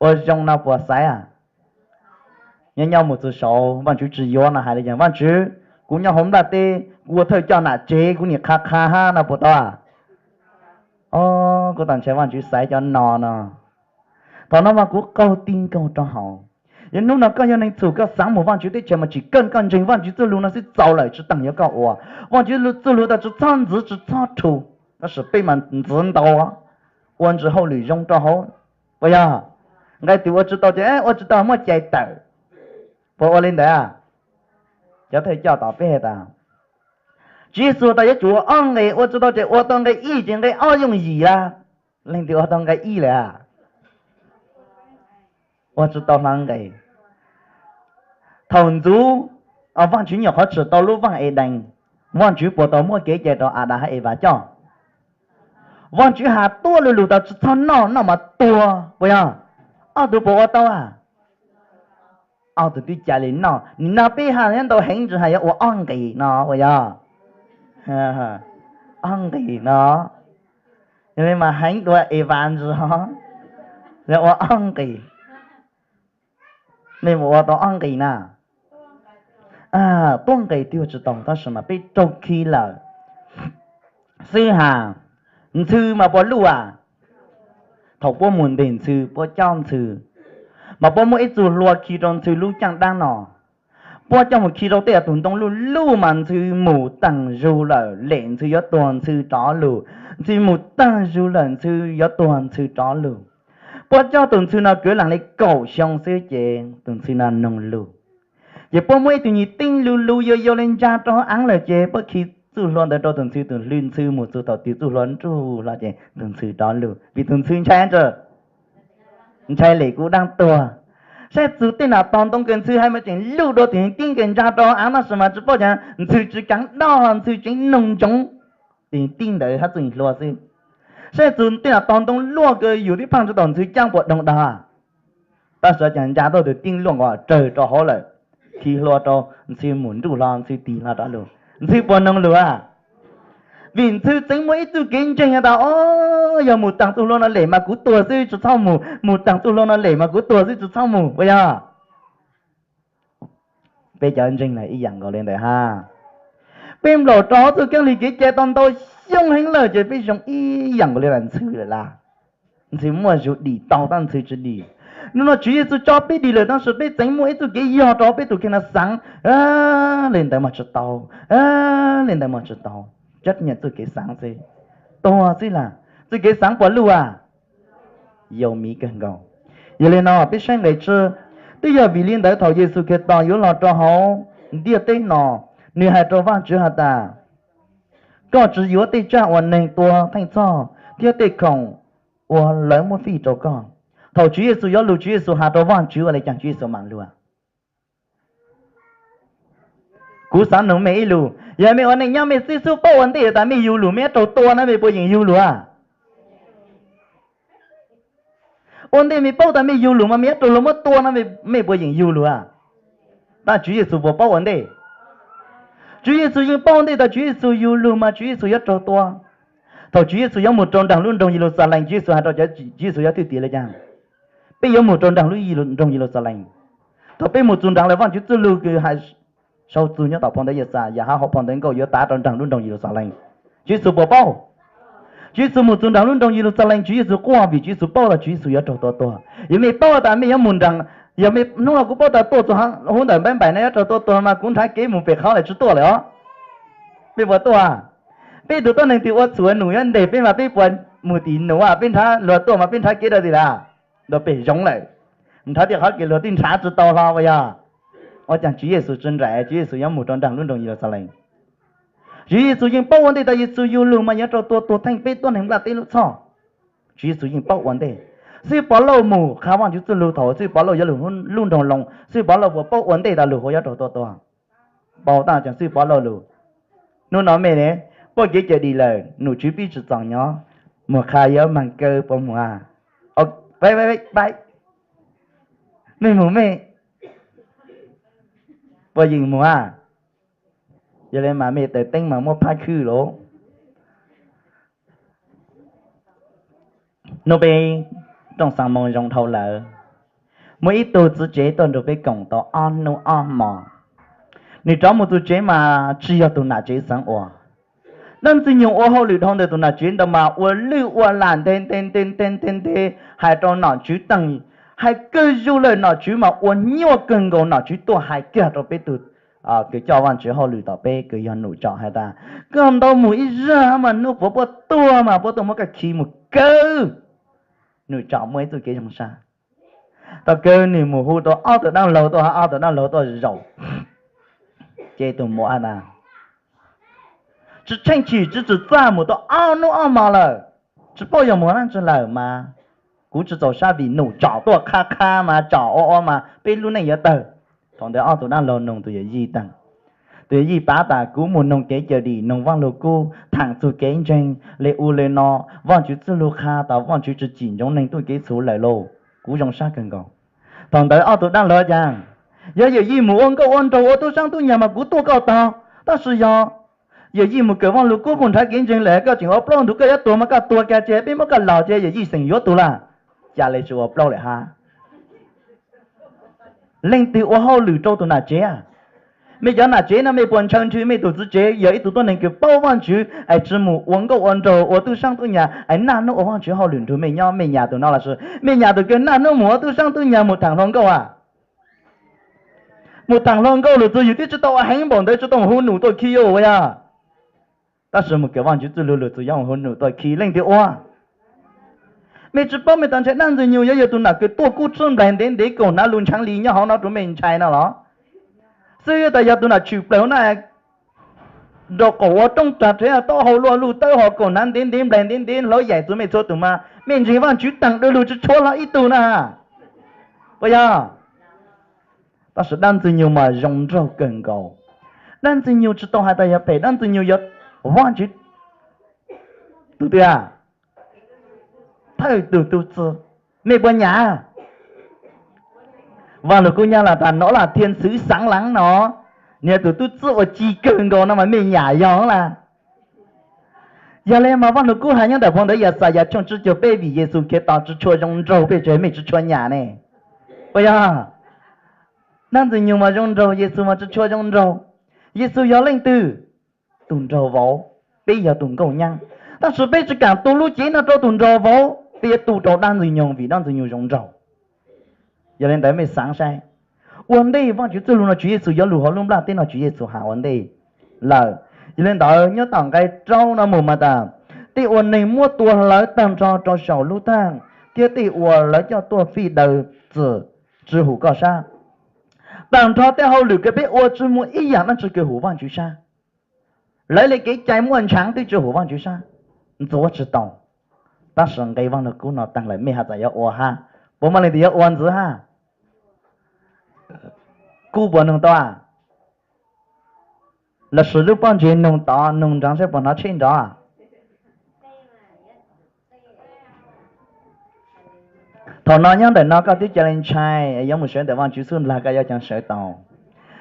Ua zoo no puas xaiv a? Nyob nyob mus txug saud Vaajtswv tsi yuav no hais le caag, Vaajtswv, kuv nyob hauv nplaj teb kuv ua thawj coj nam tsev kuv nim qha qha hab no puas tau a? Kuv tas ntshai Vaajtswv xaiv cov no no. Thaum no mas kuv qaug ti nkaug rau hauv. Yog hnub no koj yog neeg txhum koj xaav mus Vaajtswv teb chaws mas tsim kawg koj ntseeg Vaajtswv txuj lug no xwb txaus lawm tsi taag yuav koj ua. Vaajtswv txuj lug tas tsi txhob ntxiv tsi txhob rhu, tab sis peb mas ntxiv ntau, ua ntsis hauj lwm zoo rau hauv. Puas yog? Nqe twg ua tsi tau ces ua tsi tau muab cais tawm. Puas ua le ntawd? Cov thawj coj tom peb has tas, Tswv Yexus tas yuav tsum ua ob nqe, ua tsi tau ces ua tau nqe ib ces nqe ob yooj yim lawm. Leej twg ua tau nqe ib lawm a? Ua tsi tau hlo nqe. Thaum ntxuv, Vaajtswv nyuam qhuav tsim tau lub vaaj Edees, Vaajtswv puas tau muab kev cai rau Adas hab Evas coj? Vaajtswv has tuab lu lug tas tsi txhob noj, noj mas tuag, puas yog? Ob tug puas ua tau a? Ob tug twb ca le noj. Nim no peb has nyob ntau heev ntsis has yuav ua ob nqis no puas yog? Ob nqis no. Yog li mas heev dua Evas ntsis, yuav ua ob nqis. Mej mus ua tau ob nqis na? Tuab nqis twb ua tsi tau tab sis mas peb raug khi lawm xwb has. Ntxhw mas puas luj a? Thaum puab mus nteg ntxhw puab cob ntxhw, mas puab muab ib txug hlua khi rau ntxhw lub caaj dlaab no. Puab coj mus khi rau tej tug ntoo luj luj mas ntxhw mus taag zug lawm, lem ntxhw yuav tuag ntxhw rov lug. Ntxhw mus taag zug lawm ntxhw yuav tuag ntxhw rov lug. Puab cob tug ntxhw no kwv laam le kaum xyoo xwb ces tug ntxhw no noog lug. Ces puab muab ib tug nyuas teeb lug lug yau yau le ntsa rau hauv aav lawm ces puab khi txuj hlua ntawd rau tug ntxhw, tug ntxhw mus txug thaum twg txuj hlua nruj hlo ces tug ntxhw rov lug vim tug ntxhw ntshai ntshai lem kuv dlaab tuag. Saib txug tej nam tog ntoo kws ntxhw hais mas tseem luj dua tug nyuas teeb kws ntsa rau hauv aav nab sis mas tsi paub caag ntxhw tsi kaav doj, ntxhw tseem noog ntsoov tug nyuas teeb ntawd hab txuj hlua xwb. Saib txug tej nam tog ntoo luaj kws yus tib phaaj tsi tau ntxhw caab puas doog dag. Tab sis caag ntsa tau tug teeb luaj nkaus rawg rau hauv lawm, khi hlua rau ntxhw mus nruj hlo ntxhw tig hlo rov lug, ntxhw puas noog lug a? Vim ntxhw tseem muaj ib txuj kev ntseeg has tas, o, yog mus taag txuj hlua no lem mas kuv tuag xwb tsi txhob mus, mus taag txuj hlua no lem mas kuv tuag xwb tsi txhob mus, puas yog? Peb cov ntseeg lawm ib yam nkaus li ntawd ha. Peb nplaum rau hauv txuj keeb li kev cai tau ntau xyoo heev lawm ces peb zoo ib yam nkaus li ntxhw lawm las. Ntxhw muaj zug dim tau tab ntxhw tsis dim. Hnub no Tswv Yexus tso peb dim lawm tab sis peb tseem muaj ib txuj kev yog rau peb tus kheej no xaav, li ntawd mas tsis tau, li ntawd mas tsis tau. Cab nyam txuj kev xaav xwb, tuag xwb las. Txuj kev xaav puas luj a? Yau miv kawg nkaus. Yog li no peb saib nqe tsib, twb yog vim li ntawd thaum Yexus Khetos yuav los rau hauv ntiaj teb no, nws hais rau Vajtswv has tas, koj tsis yuav tej tsaj uas neeg tua theej txhoj thiab tej khoom uas lawv muab fij rau koj. Thaum Tswv Yexus yuav lug Tswv Yexus has rau Vajtswv ua li cas Tswv Yexus mam lug? Kuv xaav nug mej ib lus, yog mej ua neej nyob mej xib xub paub ua ntej tas mej yug lug mej yuav raug tua no mej puas yeem yug lug a? Ua ntej mej paub tas mej yug lug mas mej yuav raug luag muab tua no mej puas yeem yug lug a? Tab Tswv Yexus puas paub ua ntej? Tswv Yexus yeej paub ua ntej tas Tswv Yexus yug lug mas Tswv Yexus yuav raug tua. Thaum Tswv Yexus yuav mus rau nraag lub nroog Yeluxalees, Tswv Yexus has rau cov, Tswv Yexus yuav thwj tim li cas? Peb yuav mus rau nraag lub nroog Yeluxalees. Thaum peb mus txug nraag lawm Vajtswv txuj lug kws hais sau txug nyob tom phau ntawv Yaxayas hab hauv phau ntawv Nkauj yuav tav rau nraag lub nroog Yeluxalees. Tswv Yexus puas paub? Tswv Yexus mus txug nraag lub nroog Yeluxalees, Tswv Yexus quaj vim Tswv Yexus paub tas Tswv Yexus yuav raug tua tuag. Yog mej paub tas mej yuav mus nraag, yog mej hnub no kuv paub tas tuaj txug hauv ntawm npaim npaim no yuav raug tua tuag mas kuv nrhav kev mus pem qhov lawm tsis tuaj lawm os. Peb puas tuaj? Peb tug tuab neeg twg ua txhuv num yuav ntes peb mas peb puas mus tim num? Peb nrhav luag tuaj mas peb nrhav kev rau tim lawm? Nram pem zoov lawm. Nrhav tej qhov kev luag twb nrhav tsis tau hlo puas yog? Ua cas Tswv Yexus tsis nraim, Tswv Yexus yuav mus rau nraag lub nroog Yeluxalees? Tswv Yexus yeej paub ua ntej tas Yexus yug lug mas yuav raug tua tuag theej peb tuab neeg nplaj teb lub txhoj. Tswv Yexus yeej paub ua ntej. Xib Pov Lauj mus qha Vajtswv txuj lug thaum Xib Pov Lauj yuav lug lub nroog Loos, Xib Pov Lauj puas paub ua ntej tas lug hauv yuav raug tua tuag? Paub tab sis Xib Pov Lauj lug. Hnub no mej ne, paub kev cawm dim lawm, nom tswv pib tsis txaus nyob, mus qha yuav mag kaw puas mus a? Mej mus mej puas yeem mus a? Yog li mas mej taws teeb mas muab phab khwb lauj. Hnub peb rooj xaa moo zoo dhau lawm, muaj ib tug txiv tsev tuaj nrug peb koom tau ob hnub ob hmo. Nws rov mus txug tsev mas tsis yog tus nam tsev xeev ua. Dab Ntxwg Nyoog ua hauj lwm dhau ntawm tus nam tsev ntawd mas ua lwj ua lam ntev ntev ntev ntev ntev ntev hais rau nom tswv teeg, hais kawg zug lawm nom tswv mas ua nyuaj kawg nkaus, nom tswv tuaj hais kiag rau peb tug kws coj Vajtswv hauj lwm tom peb kws yog num tsom hais tas, koj ntaus mus ib zag mas hnub puav puab tuag mas puab tuaj muab koj khi mus kawg. Num tsom muaj ib txuj kev zoo sab. Thaum kawg nws mus hu tau ob tug dab laug tuaj, ob tug dab laug tuaj zaum, ces tus muam has tas, tsis tsheej chim tsis txawj txaj mus tau ob hnub ob hmo lawm, tsis paub yog mus dab tsi lawm mas kuv tsis txaus sab vim num tsom tuaj qha qha mas tsom ua ua mas peb lub neej yuav tawg. Thaum ntawd ob tug dab laug noog tus yawm yij tas, tus yawm yij pav tas kuv mus noog kev cawm dim, noog Vaj Lug Kub, thaam txug kev ntseeg li u li no, Vajtswv txuj lug qha tas Vajtswv tsis cim ntsoov neeg tuaj kev txhuv lawm lauj, kuv zoo sab kawg nkaus. Thaum ntawd ob tug dab laug cas, yog yawm yij mus ua nkauj ua nraug ua tub saab tub nyag mas kuv tuaj koj tog, tab sis yog yawm yij mus kawm Vaj Lug Kub mus nrhav kev ntseeg lawm koj tseem ua plaub ntug koj yuav tuag mas koj tuag kiag ces peb muab koj laug ces yawm yij xeem yuav tug lawm, ca le tsis ua plaub lawm hab. Leej twg ua hauj lwm rau tus nam tsev? Mej cov nam tsev no mej puas ntshaw nrhiav mej tus txiv tsev yog ib tug tuab neeg kws paub Vajtswv es tsis mus ua nkauj ua nraug ua tub saab tub nyag es naj nub ua Vajtswv hauj lwm nrug mej nyob? Mej nyam tus no los sis mej nyam tus kws naj nub mus ua tub saab tub nyag mus thaam hluas nkauj a? Mus thaam hluas nkauj lug txug yug twb tsis tau ua heev npaum ntawd tsis tau mus hu num tuaj khi ua yog, tab sis mus kawm Vajtswv txuj lug lug txug yuav mus hu num tuaj khi, leej twg ua? Mej tsis paub mej tau ntshai dab Ntxwg Nyoog yuav yog tus nam kws tuaj kub tshab nplaig ntev ntev kaum hnav lug ntshav li nyob hauv no rua mej ntshai no los? Xwb tas yog tus nam tshwm plaws hauv na, nraum qaum ua roob rag rhev taub hau luaj luj tawb hau kaum hnav ntev ntev nplaig ntev ntev hlauv yaim txug mej txhua tug mas mej ntseeg Vajtswv taag dlua lug tsis tshua hlo ib tug na, puas yog? Tab sis dab Ntxwg Nyoog mas zoo nraug kawg nkaus. Dab Ntxwg Nyoog tsis tau has tas yog phem, dab Ntxwg Nyoog yog Vajtswv tug twg a? Thawj tug tub txib. Mej puas nyam? Vaj Lug Kub nyab laj tas no las thiaj xwv xaav lav no, niag tus tub txib uas ci kawg nkaus no mas mej nyam yog las. Yog le mas Vaj Lug Kub has nyob ntawm phau ntawv Yaxayas tshooj tsib caug peb, vim Yexus Khetos tsis tshua zoo nraug peb tsev mej tsis tshua nyam ne, puas yog? Dab Ntxwg Nyoog mas zoo nraug, Yexus mas tsis tshua zoo nraug. Yexus yog leej twg? Tus nraug vauv, peb yog tus nkauj nyab. Tab sis peb tsis kam tu lub cev no rau tus nraug vauv, peb yuav tu rau Dab Ntxwg Nyoog vim Dab Ntxwg Nyoog zoo nraug. Yog li ntawd mej xaav saib, ua ntej Vaajtswv txuj lug no Tswv Yexus yuav lug hauv lub nplaj teb no Tswv Yexus has ua ntej lawm. Yog li ntawd nyob tom nqai rau no mus mas tas, tej uas neeg muab tua hlawv taag nrho rau saum lub thaaj, thiab tej uas lawv coj tuaj fij daws txim tsi hum koj sab. Taag nrho tej hauj lwm kws peb ua tsi muaj ib yaam dlaab tsi kws hum Vaajtswv sab. Lawv le kev cai muaj ntshaav twb tsi hum Vaajtswv sab, ntxuav tsi tau. Tab sis nqe Vaaj Lug Kub no taag lawm mej has tas yuav ua hab, puas muaj leej twg yuav ua ntxiv hab? Kub puas noog tau? Lossis lub pob ntseg noog tod noog nrov saib puas hnov tsheb nrov? Thaum no nyob ntawm no koj twb ca le ntshai, yuav mus sawv ntawm Vaajtswv xub nrag koj yuav ca sawv tau.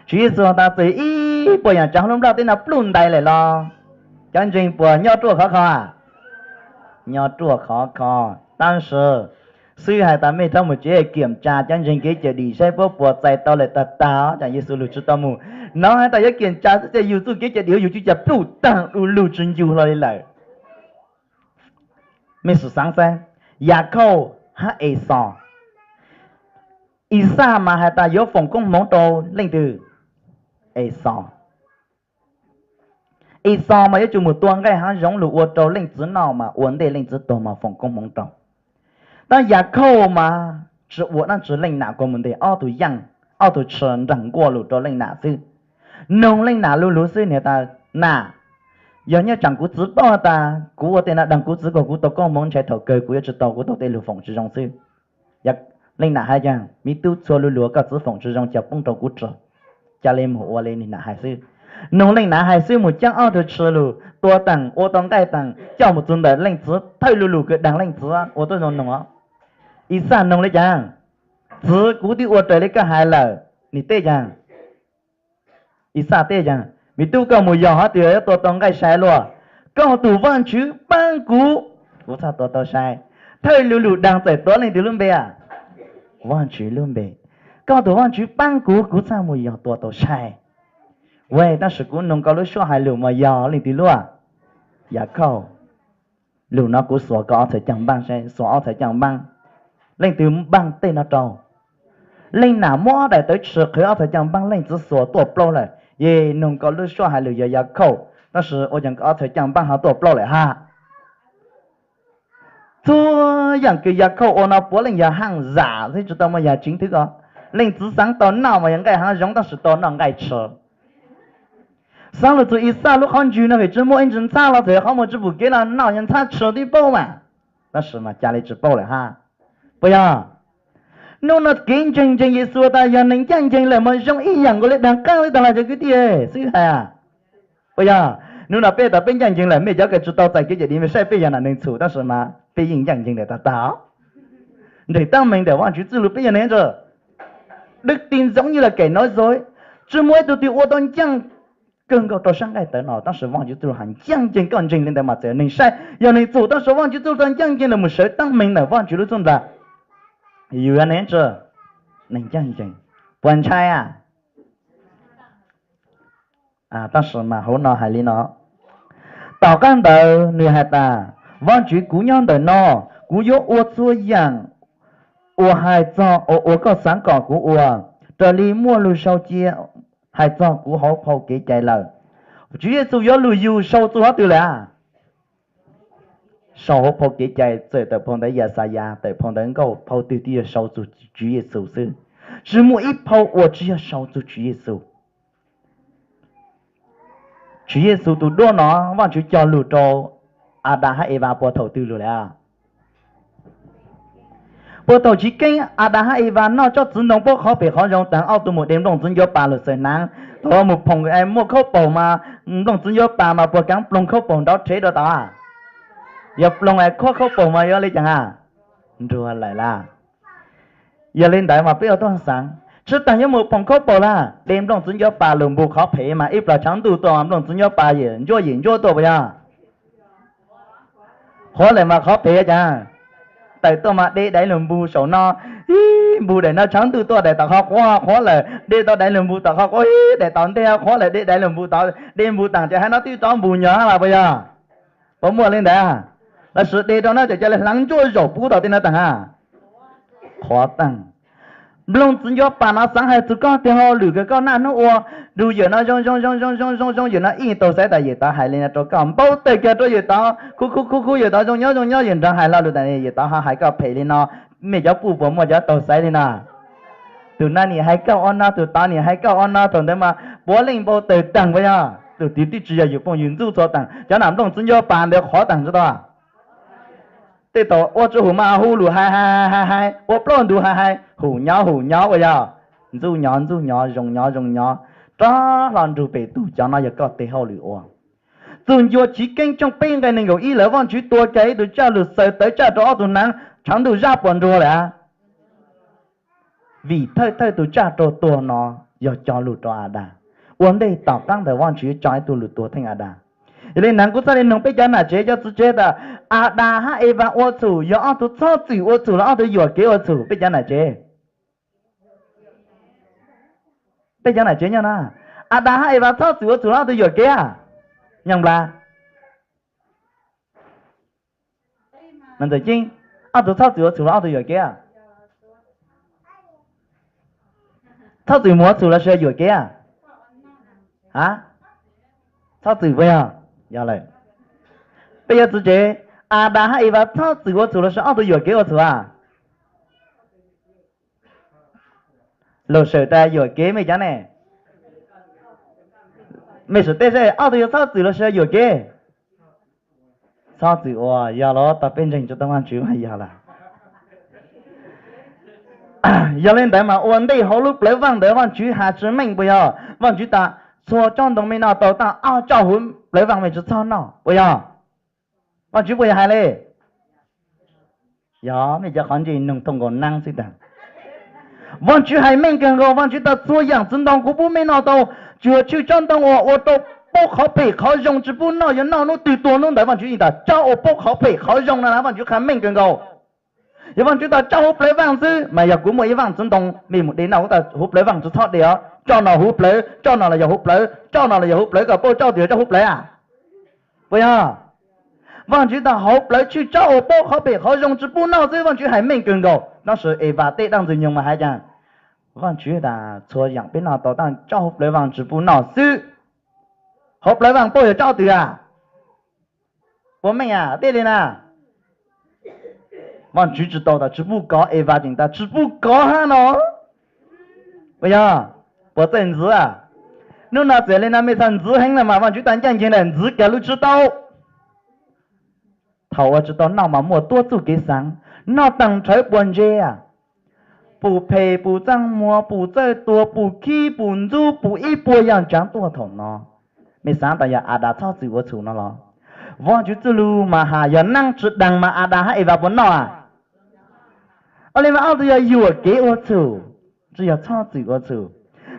Tswv Yexus has tas txawm ib puas yaam tsav hauv lub nplaj teb no pluj ntais lawm los cov ntseeg puas nyob ruaj khov kho? Nyob ruaj khov kho. Tab sis xwb has tas mej rov mus tsev kiam tsa cov ntseeg kev cawm dim saib puab puas txais tau lawm tag tag, cas Yexus lug tsi tau mus. Nov has tas yuav kiam tsa xwb ces yug txuj kev cawm dim yug tsi cas pluj taag du lug tsi ncug hlo li lawm. Mej sim xaav saib, Yakhauj hab Exos. Ixaj mas has tas yuav foom koob hmoov rau leej twg? Exos. Exos mas yuav tsum mus tua nqaij haav zoov lug ua rau leej txiv noj mas ua ntej leej txiv tuag mas foom koob hmoov rau. Tab Yakhauj mas tsi ua dlaab tsi, leej nam kuas mus nteg ob tug yaaj, ob tug tshis nraag nkuaj lug rau leej nam xwb. Noog leej nam lu lug xwb, nam, yog nyob tsaam kuv txiv paub has tas kuv ua tej no daag kuv txiv kuas kuv tau koob hmoov, ntshai thaum kawg kuv yuav tsi tau, kuv tau tej lug foom tsi zoo xwb. Leej nam hais caag, me tub, txhua lu lug koj txiv foom tsi zoo cas poob rau kuv tsi, ca le mus ua le nam hais xwb. Noog leej nam hais xwb mus caab ob tug tshis lug tua taag ua tau nqaij taag coj mus txug ntawm leej txiv, thawj lu lug kws daag leej txiv ua tuab zoo noog. Ixaj noog le caag, txiv, kuv twb ua raws le koj hais lawm. Nwg teb caag? Ixaj teb caag, me tub, koj mus yog hov twg yuav tua tau nqaij sai luaj? Koj tug Vaajtswv paab kuv, kuv txhaj tua tau sai. Thawj lu lug daag txawm tuav leej twg lub npe? Vaajtswv lub npe. Koj tug Vaajtswv paab kuv, kuv txhaj mus yog tua tau sai. Tab sis kuv noog koj lub suab hais lug mas yog leej twg lub? Yakhauj. Lug no kuv xuas koj ob txhais caag npaaj saib, xuas ob txhais caag npaaj, leej twg npaaj tej no rau? Leej nam muab ob daim tawv tshis qhwv ob txhais caag npaaj, leej txiv xuas tuaj plaub lawm. Yog noog koj lub suab hais lug yog Yakhauj, tab sis ua caag koj ob txhais caag npaaj ho tuaj plaub lawm hab? Txhua yaam kws Yakhauj ua no puav leej yog haaj zam xwb, tsi tau muaj yog tseev thwb ko. Leej txiv xaav tau noj mas yog nqaij haav zoov, tab sis tau noj nqaij tshis. Xaav lug txug Ixaj lub qhov ntswg no, tsi muaj ib ntsis ntxhab los txawm qhov muag tsi pum kev los noj yog ntxhab tshis tib paub mas, tab sis mas ca le tsi paub lawm hab. Puas yog? Nub no kev ntseeg ntseeg Yexus tas yog neeg ncaj ncees lawm mas zoo ib yaam nkaus le daag qaab li taag lawm cov kwv tij xwb hab. Puas yog? Nub no peb tas peb ncaj ncees lawm, mej cov kws tsi tau txais kev cawm dim mej saib peb yog nam neeg txhum, tab sis mas peb yeej ncaj ncees lawm tag tag. Nreg taab meeg ntawm Vaajtswv txuj lug peb yog neeg tsi, đức tin giống như là kẻ nói dối, tsi muaj ib tug twg ua tau ncaaj kawg nkaus rau sab nqaij tawv no, tab sis Vaajtswv txuj lug has ncaj ncees, koj ntseeg li ntawd mas txawm neeg saib yog neeg txhum, tab sis Vaajtswv txuj lug txhaj ncaj ncees lawm mus sawv taab meeg ntawm Vaajtswv lub txuj ntaag. Yus yog neeg tsi, neeg ncaj ncees, puas ntshai a? Tab sis mas hauv no hais li no, tom qab ntawd nwg has tas, Vaajtswv, kuv nyob ntawm no, kuv yuav ua txhua yaam uas hais txog, uas koj xaav kom kuv ua, raws li muaj lug sau cia hais txog kuv hauv phau kev cai lawm. Tswv Yexus yuav lug yug sau txug hov twg lawm? Sau hauv phau kev cai, txawm tawm phau ntawv Yaxayas, tawm phau ntawv Nkauj, phau twg twb yog sau txug Tswv Yexus xwb. Tsi muaj ib phau uas tsi yog sau txug Tswv Yexus. Tswv Yexus tus duab no Vaajtswv cog lug rau Adas hab Evas puag thaum twg lug lawm? Puag thaum chiv keeb Adas hab Evas noj tsob txiv ntoo paub qhov phem qhov zoo taag, ob tug mus de nplooj txiv ncuav pas lug xaws hnaav, thaum mus phoom muaj khaub paug mas, nplooj txiv ncuav pas mas puas kaav ploog khaub paug nrov rhev rua tod? Yog ploog es khuab khaub paug mas yuav le caag a? Nruag lawm lawm. Yog li ntawd mas peb ua tuab xaav, tsi taag yuav mus phoom khaub paug lawm, de nplooj txiv ncuav pas lug npug qhov phem mas ib plag tshaav ntuj tuaj mas nplooj txiv ncuav pas yim ntsuab yim ntsuab tuaj puas yog? Qhuav lawm mas qhov phem caag, tawm tuaj mas de daiv lug npug saum no. Ib npus daim no tshav ntuj tuaj daim tom qhov quav qhuav lawm, de tau daim lug npus tom qhov quav, ib daim tom ntej qhuav lawm, de daim lug npus tom, de npus taam ces hais no twb rov npus nyog hab los puas yog? Puas muaj li ntawd? Los sis de rau no ces ca le hlaav ntsuab zaum pub tom tej no taag hab? Qhuav taag. Nplooj txiv ncuav pas no xaav hais txug koj tes hauj lwm kws koj naj hnub ua, nrug yawm no zoo zoo zoo zoo zoo zoo zoo, yawm no ib tug xaiv tas yawm tov hais li no rau koj, npau taws kag rau yawm tov, khub khub khub khub yawm tov zoo nyob zoo nyob, yawm nrov hais lo lus tas yawm tov ho hais koj phem li no, mej cov puj puas muaj cov tug xaiv li no? Tug naj nim hais koj ua no, tug tov nim hais koj ua no, thaum ntawd mas puav leej npau taws taag puas yog? Tug twv tib tsi yog yus phooj ywg ntxub txhua taag, cov nam nplooj txiv ncuav pas ntawd qhuav taag tsi tau. Tej thaum ua tsi hum mas hu lus hais hais hais hais, ua plaub ntug hais hais, hum nyob hum nyob puas yog? Ntxub nyob ntxub nyob, zoo nyob zoo nyob, rov hlo nrug pem tug. Cov no yog koj tes hauj lwm ua. Txug ncua Chiv Keeb tshooj peb nqe nees nkaum ib lawm, Vaajtswv tua kag ib tug tsaj lug xaws tawv tsaj rau ob tug hneev, tshav ntuj zaj puas nruag lawm? Vim thawj thawj tug tsaj raug tuag no yog cog lug rau Adas. Ua ntej tom qaab ntawd Vaajtswv tso ib tug lug tua theej Adas. Yog li hneev kuv txhaj le noog peb cov nam tsev cov txiv tsev tas, Adas hab Evas ua txhum yog ob tug txhob txwm ua txhum los ob tug yuam kev ua txhum? Peb cov nam tsev, peb cov nam tsev nyob na, Adas hab Evas txhob txwm ua txhum los ob tug yuam kev? Nyob Nplog, Ntxawm Ceeb, ob tug txhob txwm ua txhum los ob tug yuam kev? Txhob txwm mus ua txhum los sis yuam kev? A, txhob txwm puas yog? Yog lawm. Peb cov txiv tsev, Adas hab Evas txhob txwm ua txhum los sis ob tug yuam kev ua txhum a? Lug sawm tas yuam kev mej cov ne. Mej sawm teb saib ob tug yog txhob txwm los sis yuam kev? Txhob txwm ua, yog los tau peb ntseeg tsi tau Vaajtswv mas yog lawm. Yog li ntawd mas ua ntej hauv lub plawv vaaj ntawd Vaajtswv has tsi meej puas yog? Vaajtswv tas txhua tsob ntoo mej noj tau taaj ob tsob huv plawv vaaj mej tsi txhob noj puas yog? Vaajtswv puas yog hais li? Yog, mej cov qhov ntsej noog thooj nkaus naab xwb taag. Vaajtswv hais meej kawg nkaus, Vaajtswv tas txhua yaam txiv ntoo kuv pub mej noj tau, tsuas tshwj tsob ntoo uas ua rau paub qhov phem qhov zoo tsi pub noj, yog noj nub twg tuag nub ntawd. Vaajtswv tas tsob uas paub qhov phem qhov zoo no na, Vaajtswv qha meej kawg nkaus. Yog Vaajtswv tas tsob huv plawv vaaj xwb mas yog kuv muaj ib vaaj txiv ntoo mej mus de noj, kuv tas huv plawv vaaj tsi txhob de os, tsob no huv plawv, tsob no los yog huv plawv, tsob no los yog huv plawv, koj paub tsob twg yog tsob huv plawv a? Puas yog? Vaajtswv tas hauv plawv tshwj tsob uas paub qhov phem qhov zoo tsi pub noj xwb, Vaajtswv hais meej kawg nkaus. Tab sis Evas teb dlaab Ntxwg Nyoog mas hais cas? Vaajtswv tas txhua yaam peb noj tau taaj tsob huv plawv vaaj tsi pub noj xwb. Hauv plawv vaaj paub yog tsob twg a? Puas meej a? Teb li na. Vaajtswv tsi tau tas tsi pub kov, Evas tseem tas tsi pub kov hab no. Puas yog? Puas txawj ntxiv a? Nub no txawm li no mej txhaj ntxiv heev na mas Vaajtswv tas ncaaj nceeg lawm ntxiv kag lub tsi tau. Thaum uas tsi tau noj mas muaj tuab txuj kev xaav, noj taag nrhawv puas ntse a? Pum phem, pum txaj muag, pum txawj tuag, pum khib, pum ntxub, pum ib puas yaam tsaav tuaj thaum no. Mej xaav tas yog Adas txhob txwm ua txhum no los? Vaajtswv txuj lug mas has yog naab tsi daag mas Adas hab Evas puas noj a? Ua li mas ob tug yog yuam kev ua txhum, tsi yog txhob txwm ua txhum.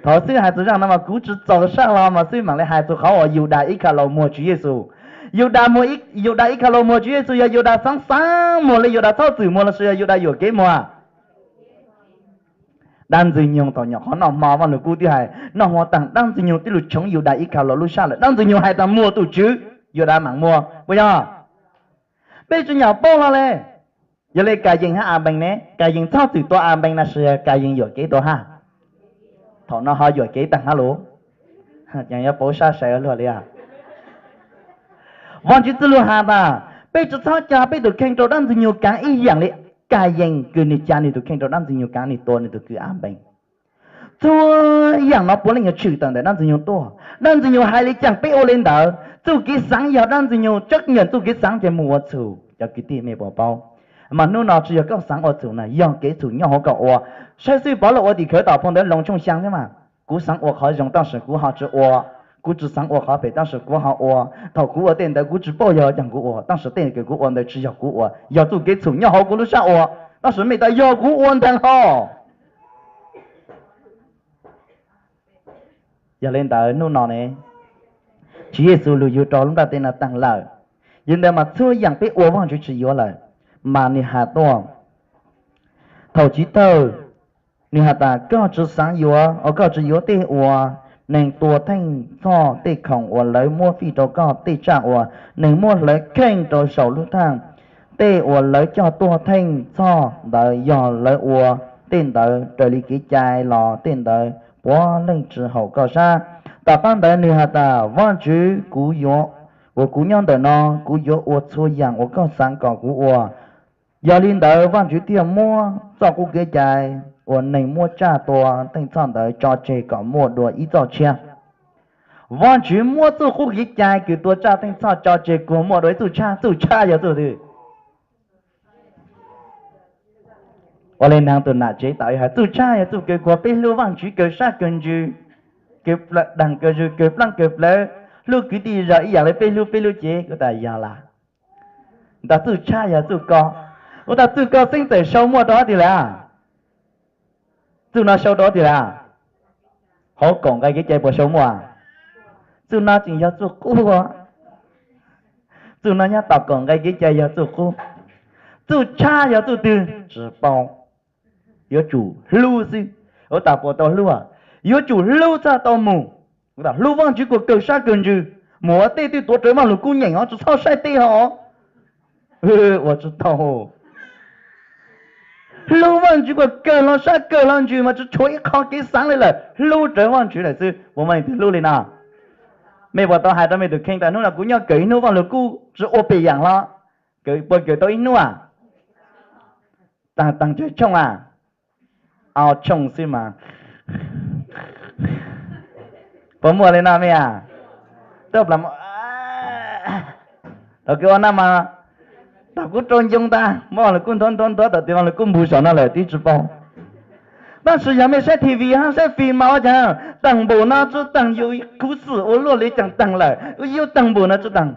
Thaum xwb hais txug zaaj no mas kuv tsi txaus sab hlo mas xwb maam le hais txug qhov uas Yudas Ikhalaus muag Tswv Yexus. Yudas, Yudas Ikhalaus muag Tswv Yexus yog Yudas xaav xaav muag li, Yudas txhob txwm muag los sis yog Yudas yuam kev muag? Dlaab Ntxwg Nyoog thaum nyuam qhuav noj hmo, Vaaj Lug Kub twb hais noj hmo taag, Dlaab Ntxwg Nyoog tib lug tshoov Yudas Ikhalaus lub sab lawm. Dlaab Ntxwg Nyoog hais tas muag tus Tswv, Yudas maam muag, puas yog? Peb tsi nyam paub hlo le. Yog le Kayees hab Anpees ne, Kayees txhob txwm tua Anpees los sis Kayees yuam kev tua hab? Thaum no ho yuam kev taag hab lug? Yuav pauv sab sai luag li. Vaajtswv txuj lug has tas peb tsi txhob ca peb tug kheej rau Dlaab Ntxwg Nyoog kaav ib yaam li Kayees kws nwg ca nwg tug kheej rau Dlaab Ntxwg Nyoog kaav nwg tua nwg tug kwv Anpees. Txhua yaam no puav leej yog tshwm tawm ntawm Dlaab Ntxwg Nyoog tuaj. Dlaab Ntxwg Nyoog hais li caag peb ua li ntawd. Txuj kev xaav yog Dlaab Ntxwg Nyoog tsab nyam txuj kev xaav ces moog ua txhum, cov kwv tij mej puas paub? Mas nub no tsi yog koj xaav ua txhum na, yog kev txhum nyob hauv koj ua. Saib xwb Pov Lauj ua tim khawv tom phoo ntawv Loos tshooj xyaa thiab mas, kuv xaav ua qhov zoo tab sis kuv ho tsi ua, kuv tsi xaav ua qhov phem tab sis kuv ho ua. Thaum kuv ua tej ntawd kuv tsi paub yog caag kuv ua, tab sis tej kws kuv ua ntawd tsi yog kuv ua, yog txuj kev txhum nyob hauv kuv lub sab ua, tab sis mej tas yog kuv ua ntaag hlo. Yog li ntawd nub no ne, Tswv Yexus lug yug rau lub nplaj teb no taag lawm. Yog li ntawd mas txhua yaam peb ua Vaajtswv tsi yuav lawm, mas nwg has tuaj, Thaum chiv thawj, nws has tas, koj tsi xaav yuav, koj tsi yuav tej uas neeg tua theej txhoj, tej khoom uas lawv muab fij rau koj, tej tsaj uas neeg muab hlawv kheej rau saum lub thaaj, tej uas lawv coj tuaj theej txhoj ntawd, yog lawv ua tej ntawd raws li kev cai los tej ntawd puav leej tsi haum koj sab. Tom qab ntawd nws has tas, Vaajtswv, kuv yuav, uas kuv nyob ntawm no, kuv yuav ua txhua yaam uas koj xaav kom kuv ua. Yog li ntawd Vaajtswv thiaj muab txoj qub kev cai uas neeg muab tsaj tua theej txhoj ntawd tso tseg kom muaj dua ib txoj tshiab. Vaajtswv muab txuj qub kev cai kws tua tsaj theej txhoj tso tseg kuas muaj dua ib txuj tshaj. Txuj tshaj yog txuj twg? Ua le naag tus nam tsev tau has, txuj tshaj yog txuj kws kuas peb hlub Vaajtswv kawg sab kawg ntsws, kawg daag kawg zug, kawg plaab kawg plawv, hlub kwv tij zog ib yaam le peb hlub peb lub cev. Kuv tas yog lawm. Ntawd txuj tshaj yog txuj ko. Kuv tas txuj ko xeeb txawm sau muaj rau hab twg lawm? Txuj no sau rau hab twg lawm? Hauv kaum nqai kev cai puas sau muaj? Txuj no tseem yog txuj qub. Txuj no nyob tom kaum nqai kev cai yog txuj qub. Txuj tshaj yog txuj twg? Tsis paub. Yuav tsum hlub xwb. Kuv tas puas tau hlub? Yuav tsum hlub txhaj tau mus. Kuv tas hlub Vaajtswv kuas kawg sab kawg ntsws, mus ua tej twb tuav rawv Vaaj Lug Kub nyeem os, tsi txhob saib teb hov. Ua tsi tau. Hlub Vaajtswv kuas kawg hlo sab kawg hlo ntsws mas tsi tshuav ib qho kev xaav le lawm, hlub rawv Vaajtswv lawm xwb. Puas muaj leej twg hlub li no? Mej puas tau hais rau mej tus kheej tas hnub no kuv nyob kawm ib hnub Vaaj Lug Kub tsi ua pem yaam hlo? Kawm puas kawm tau ib hnub a? Taag taag tsawg tshooj a? Ob tshooj xwb mas. Puas muaj li no mej a? Tuaj plas, thaum kawg ua naj mas, thaum kuv rau ncoo tas muab Vaaj Lug Kub nthuav nthuav nthuav tom tes Vaaj Lug Kub npug saum no lawm twb tsi paub. Tab sis yog mej saib T V hab saib fim mas ua caag taag npaum no tsi taag, yus khuv xim ua luaj li caag taag lawm, yus taag npaum no tsi taag.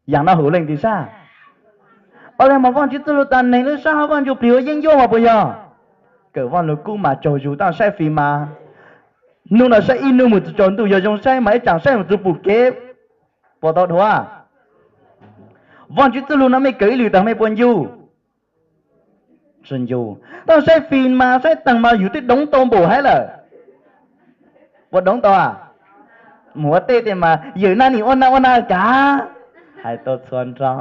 Yaam no hum leej twg sab? Ua le mas Vaajtswv txuj lug tas neeg lub sab hab Vaaj Ntsujplig ua yeeb ncuab mas puas yog? Kawm Vaaj Lug Kub mas tsaug zug, tab saib fim mas, hnub no saib ib hnub mus txug tsaus ntuj, yog zoo saib mas ib tsaam saib mus txug pum kev. Puas tau dhuav? Vaajtswv txuj lug no mej kawm ib lwm taag mej puas ncu? Tsi ncu. Tab saib fim mas saib taag mas yus twb doov tau npaum hab lawm. Puas doov tau a? Mus ua tej tes mas yawm naj nim ua naj ua naj kav, hais tau txhua nrho.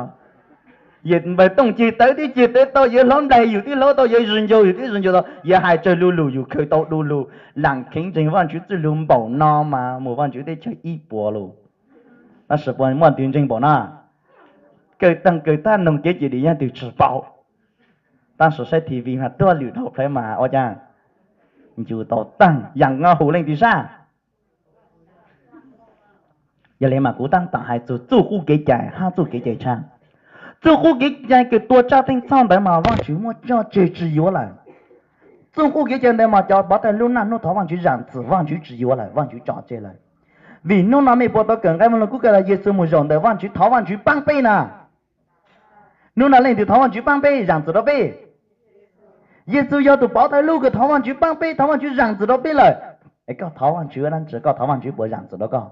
Yawm npawg Tooj ceg tawv twb ceg tawv tau, yawg hlob Nplaig yus twb hlub tau, yawg Zwg Ncaug yus twb zwg ncaug tau, yawg hais tsawg lu lug yus khaws tau du lug. Laam kheev ntseeg Vaajtswv txuj lug npaum no mas mus Vaajtswv teb chaws ib puas lug. Tab sis puas muaj leej twg ntseeg npaum no? Kawm taag kawg tag noog kev cai dim yog leej twg tsi paub. Tab sis saib T V mas tuab lwm dhau plawv mas ua caag ncu tau taag. Yaam no hum leej twg sab? Yog le mas kuv taab tom hais txug txuj qub kev cai hab txuj kev cai tshab. Txuj qub kev cai kws tua tsaj theej txhoj ntawd mas Vaajtswv muab tso tseg tsi yuav lawm. Txuj qub kev cai ntawd mas cov pov thawj lub naj nub thov Vaajtswv zaam txim Vaajtswv tsi yuav lawm, Vaajtswv tso tseg lawm. Vim hnub no mej puas tau kawm nqai Vaaj Lug Kub kws tas Yexus mus zaum ntawm Vaajtswv thov Vaajtswv paab peb na? Hnub no leej twg thov Vaajtswv paab peb, zaam txim rau peb? Yexus yog tus pov thawj lub kws thov Vaajtswv paab peb, thov Vaajtswv zaam txim rau peb lawm. Es koj thov Vaajtswv dlaab tsi? Koj thov Vaajtswv puas zaam txim rau koj?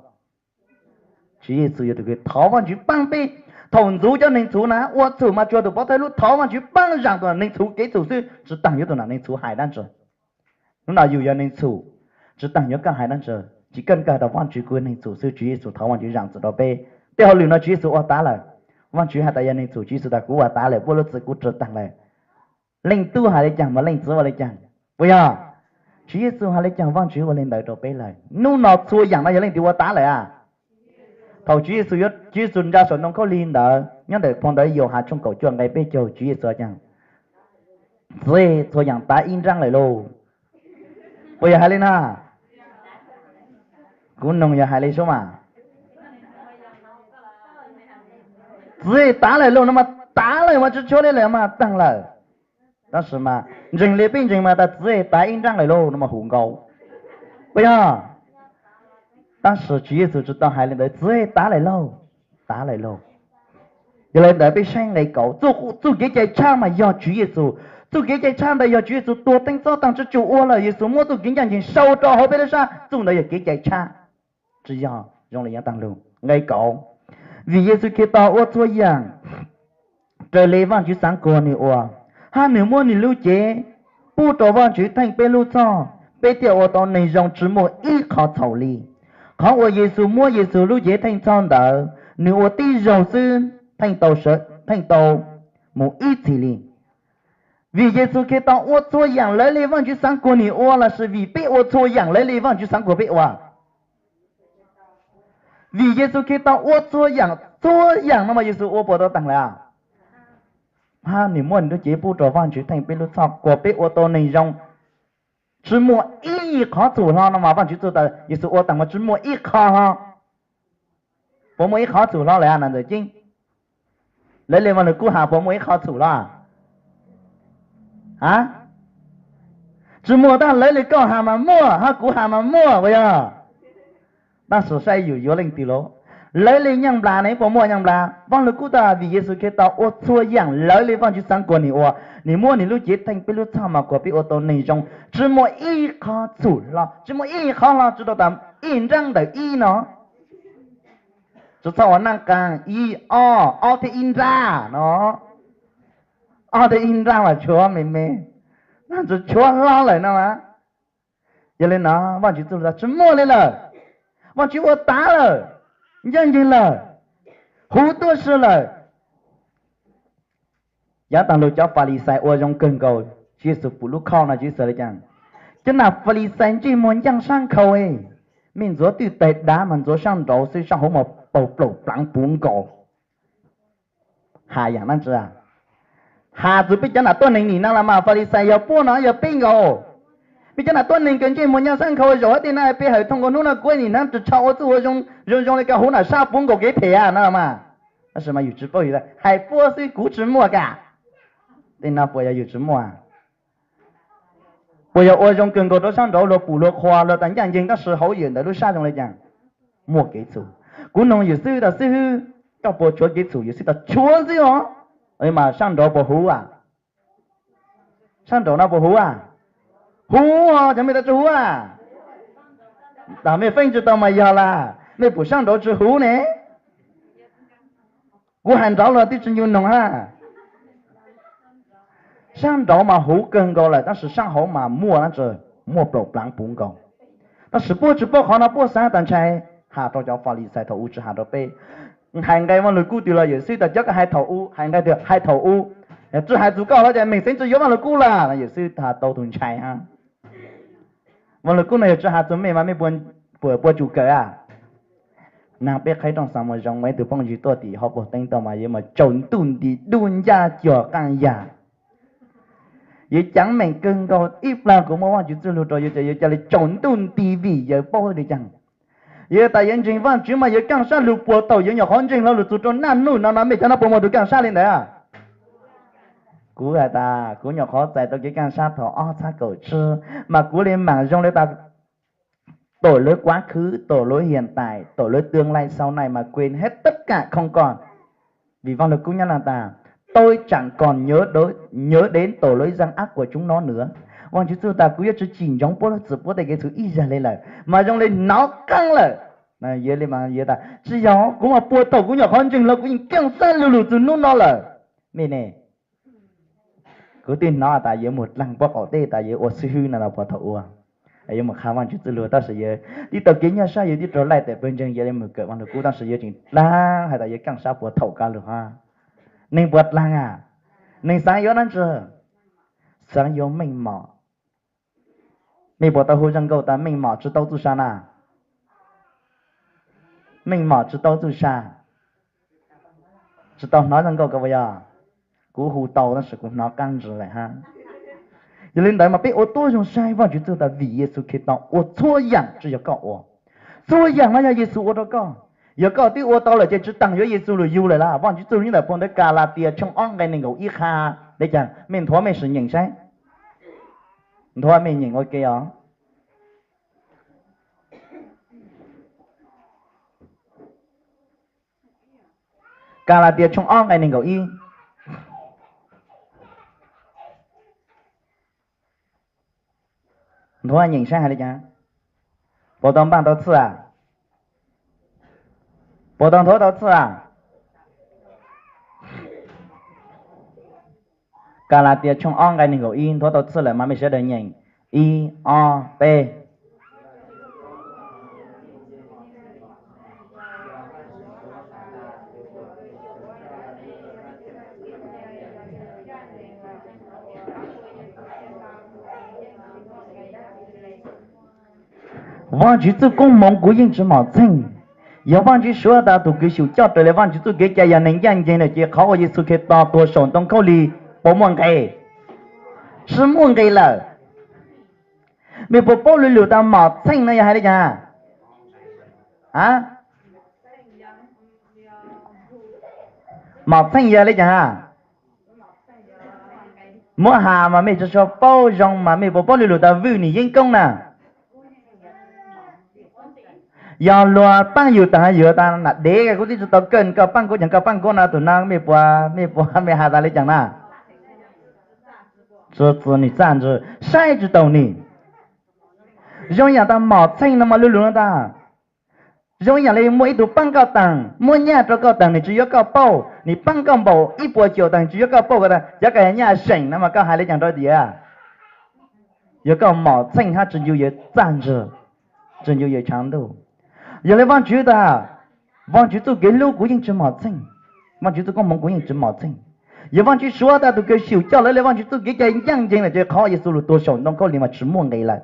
Tswv Yexus yog tus kws thov Vaajtswv paab peb. Thaum ntxuv cov neeg txhuv na ua txhum mas tsuas tus pov thawj lub thov Vaajtswv paab zaam tus neeg txhuv kev txhum xwb, tsi taag yuav tus neeg txhuv hais dlaab tsi. Hnub no yus yog neeg txhum, tsi taag yuav koj hais dlaab tsi, tsi kawg kawg rau Vaajtswv kuv yog neeg txhum xwb, Tswv Yexus thov Vaajtswv zaam txim rau peb. Tej hauj lwm no Tswv Yexus ua tav lawm. Vaajtswv has tas yog neeg txhum, Tswv Yexus tas kuv ua tav lawm, puab lub txim kuv tsi taag lawm. Leej tub hais le caag mas leej txiv ua le caag, puas yog? Tswv Yexus hais le caag Vaajtswv ua le ntawd rau peb lawm. Hnub no txhua yaam no yog leej twg ua tav lawm a? Thaum Tswv Yexus, Tswv Yexus ntsa saum ntoo khaub lig ntawd, nyob ntawm phau ntawv Yauhas tshooj kaum cuaj nqai peb caug, Tswv Yexus has, Txiv, txhua yaam tav ib nraab lawm lauj. Puas yog hais li no? Kuv noog yog hais li sub mas. Txiv, tav lawm lauj no mas tav lawm mas tsi tshuav li lawm mas taag lawm. Tab sis mas ntseeg li peb ntseeg mas tas Txiv, tav ib nraab lawm lauj no mas hum nkaus, puas yog? Tab sis Tswv Yexus tsi tau hais li ntawd, Txiv, tav lawm lauj, tav lawm lauj. Yog li ntawd peb saib nqe kaum, txuj kev cai tshaj mas yog Tswv Yexus. Txuj kev cai tshaj ntawd yog Tswv Yexus tuag teeb txhob taag tsi tsum ua lawm, Yexus muab txuj kev ncaj nceeg sau rau hauv peb lub sab, txuj ntawd yog kev cai tshaj, tsi yog zoo li yuav taag lug. Nqe kaum, vim Yexus Khetos ua txhua yaam raws li Vaajtswv xaav kuas nwg ua, hab nws muab nws lub cev pub rau Vaajtswv theej peb lub txhoj, peb thiaj ua tau neeg zoo tsi muaj ib qho txhaum li. Qhov uas Yexus muab Yexus lub cev theej txhoj ntawd, nws ua tib zaug xwb theej tau, theej tau mus ib txhis li. Vim Yexus Khetos ua txhua yaam lawv le Vaajtswv xaav kuas nwg ua lossis vim peb ua txhua yaam lawv le Vaajtswv xaav kuas peb ua? Vim Yexus Khetos ua txhua yaam, txhua yaam no mas Yexus ua puas tau taag lawm? Hab nws muab nws lub cev pub rau Vaajtswv theej peb lub txhoj kuas peb ua tau neeg zoo. Tsi muaj ib qhov txhum hlo no mas Vaajtswv txuj tas Yexus ua taag mas tsi muaj ib qho hlo. Puas muaj ib qhov txhum hlo lawm na Ntxawm Ceeb? Lawv le Vaaj Lug Kub has puas muaj ib qho txhum hlo? A, tsi muaj, tab lawv le koj has mas muaj, hab kuv has mas muaj puas yog? Tab sis saib yus yuav leej twg lauj. Lawv le Nyaaj Nplas ne puas muaj Nyaaj Nplas? Vaaj Lug Kub tas vim Yexus Khetos ua txhua yaam lawv le Vaajtswv xaav kuas nwg ua, nwg muab nwg lub cev theej peb lub txhoj mas kuas peb ua tau neeg zoo, tsi muaj ib qho txhum hlo, tsi muaj ib qho hlo, tsi tau tas ib nraab ntawm ib no. Tsi txhob ua naaj qaa ib ob, ob thiab ib nrab no, ob thiab ib nrab mas tshuav me me, tsi tshuav hlo lawm no mas. Yog le no Vaajtswv txuj lug tas tsi muaj le lawm. Vaajtswv ua tav lawm, ncaaj nceeg lawm, huv tuab si lawm. Yaav taag lug cov Falixais ua zoo kawg nkaus, Tswv Yexus pum lub khoj no Tswv Yexus le caag? Cov nam Falixais ntsej muag ncaaj sab nkhaus, mej ntxuav twj taig dav mas ntxuav saab nraud xwb, saab huv mas paug plaum plaav puv nkaus. Has yaam dlaab tsi? Has txug peb cov nam tuab neeg nim no los mas Falixais yog puab no yog peb nkaus. Peb cov nam tuab neeg kws ntsej muag ncaaj sab nkhaus zaum hab tej no, peb hawm thooj nkaus hnub no kuv nim no tsi tshua ua txuj ua zoo zoo le kws huv nam sab puv nkaus kev phem no mas. Tab sis mas yus tsi paub, yus hais puab xwb kuv tsi muaj ka. Tej no puas yog yus tsi muaj? Puas yog ua zoo kawg nkaus rau sab nraud luag pum luag qhuas luag tas ncaaj nceeg tab sis hauv yawm ntawd lub sab zoo le caag? Muaj kev txhum. Kuv noog yus xwb tas xib hwb, koj puas tshuav kev txhum? Yus xwb tas tshuav xwb os. Mas sab nraud puas huv a? Sab nraud no puas huv a? Huv os, cov mej tas tsi huv a? Tas mej feeb tsi tau mas yog las, mej pum sab nraud tsi huv ne? Kuv hais nraud los twb tsi ncu noog hab. Sab nraud mas huv kawg nkaus lawm tab sis sab hauv mas muaj dlaab tsi? Muaj plaum plaav puv nkaus. Tab sis puab tsi paub qhov no, puab xaav tas ntshai has rau cov Falixais thaum ub tsi has rau peb. Hais nqe Vaaj Lug Kub twg los yawm xwb tas cov koj hais thaum ub, hais nqe twg hais thaum ub. Tsi hais txug koj los cas mej xeev tsi yuav Vaaj Lug Kub lawm no yawm xwb tas tau tug ntshai hab. Vaaj Lug Kub no yog tsi has txug mej mas mej puas tsum kawm a? Naag peb qhaib rooj xaav moog zoo mas ib tug phooj ywg tuaj tim hauv paug teeb tuaj mas yuav mas tsaus ntuj nti dub ncaj cuag qaaj yag. Yuav caav meem kawg nkaus, ib plag kuv muab Vaajtswv txuj lug rau yuav, yuav ca le tsaus ntuj nti vim yawg paub le caag. Yawg tas yawg ntseeg Vaajtswv mas yawg kaaj sab lug puag thaum yawg nyuam qhuav ntseeg hlo lug txug rau naj nub no no. Mej cov no puas muaj tug kaaj sab le ntawd? Kuv has tas kuv nyuam qhuav txais tau kev kaaj sab thaum ob txhab kaum tsib, mas kuv le maam zoo le tas tội lỗi quá khứ, tội lỗi hiện tại, tội lỗi tương lai sau này mà quên hết tất cả không còn. Vì Vaj Lug Kub nyob no tas, tôi chẳng còn nhớ đối, nhớ đến tội lỗi gian ác của chúng nó nữa. Vaajtswv txuj tas kuv yuav tsi tsim ntsoov puab lub txim puab tej kev txhaum ib zag le lawm, mas zoo le hnov qeej lawm. Yog li mas yog tas tsis yog, kuv mas puag thaum kuv nyuam qhuav ntseeg los kuv yeej kaaj sab lug lug txug hnub no lawm. Mej ne, kuv twb hnov tas yuav mus dlaag puab qaum teb tas yuav ua xib hwb no los puag thaum ub, yuav mus qha Vaajtswv txuj lug, tab sis yawg tib tau kev nyuaj sab, yawg tib raug laij tes pawg ntseeg, yog le mus kawm Vaj Lug Kub, tab sis yawg tseem dlaag has tas yawg kaaj sab puag thaum kab lug hab. Neeg puas dlaag a? Neeg xaav yuav dlaab tsi? Xaav yuav meej mom. Mej puas tau hu zaj nkauj tas meej mom tsi tau txuj sa na? Meej mom tsi tau txuj sa. Tsi tau hnov zaj nkauj ko puas yog? Kuv hu tau tab sis kuv hnov qab ntsis lawm hab. Yog li ntawd mas peb ua tuab zoo saib Vaajtswv txuj tas vim Yexus Khetos ua txhua yaam, tsi yog koj ua. Txhua yaam no yog Yexus ua rau koj. Yog koj twb ua tau lawm ces tsi taag yuav Yexus lug yug lawm lawm. Vaajtswv txuj lug nyob ntawm phau ntawv Kalatia tshooj ob nqe neeg nkaum ib qha le caag? Mej nthuav mej sim nyeem saib. Nthuav mej nyeem ua ke os. Kalatia tshooj ob nqe neeg nkaum ib. Nthuav nyeem saib hais li cas? Puas tau npaaj tau txhij a? Puas tau nthuav tau txhij a? Kalatias tshooj ob nqe nees nkaum ib, nthuav tau txhij lawm mas mej sawv daws nyeem. Ib, ob, peb. Vaajtswv txuj koob moov kuv yeej tsi mom txheej. Yog Vaajtswv suav tas tug kws xyum coj raws le Vaajtswv txuj kev cai yog neeg ncaaj nceeg lawm ces qhov uas Yexus Khetos tuag saum ntoo khaub lig puas muaj nqe? Tsi muaj nqe lawm. Mej puas paub lug lug tas mom txheej no yog hais le caag? A, mom txheej yog le caag? Muab has mas mej tsi tshua paub zoo mas mej puas paub lug lug tas vwj nwg yeeb koob na? Yog luag paab yug tas has yug tas nam dev kuv twb tsi tau kawj koj paab kuv, caag koj paab kuv no, tug no mej puas, mej puas, mej has tas le caag na? Tsi txwv nwg txaj ntswg, saib tsi taus nwg. Zoo yaam tas mom txheej no mas lug lug no tas zoo yaam le muaj ib tug paab koj taag, muab nyaj rau koj taag, nwg tsi yuav koj paub, nwg paab koj npaum ib puas caum taag, nwg tsi yuav koj paub, koj tas cov koj yog nyaj zeem no mas koj hais le caag rau tias yog koj mom txheej hab tsi ncu yawg txaj ntswg, tsi ncu yawg tshav ntuj. Yog le Vaajtswv tas, Vaajtswv txuj kev hlub kuv yeej tsi mom txheej, Vaajtswv txuj koob moov kuv yeej tsi mom txheej. Yog Vaajtswv suav tas tug kws xyum coj lawv le Vaajtswv txuj kev cai ncaaj nceeg lawm ces qhov Yexus lug tuag saum ntoo khaub lig mas tsi muaj nqe lawm.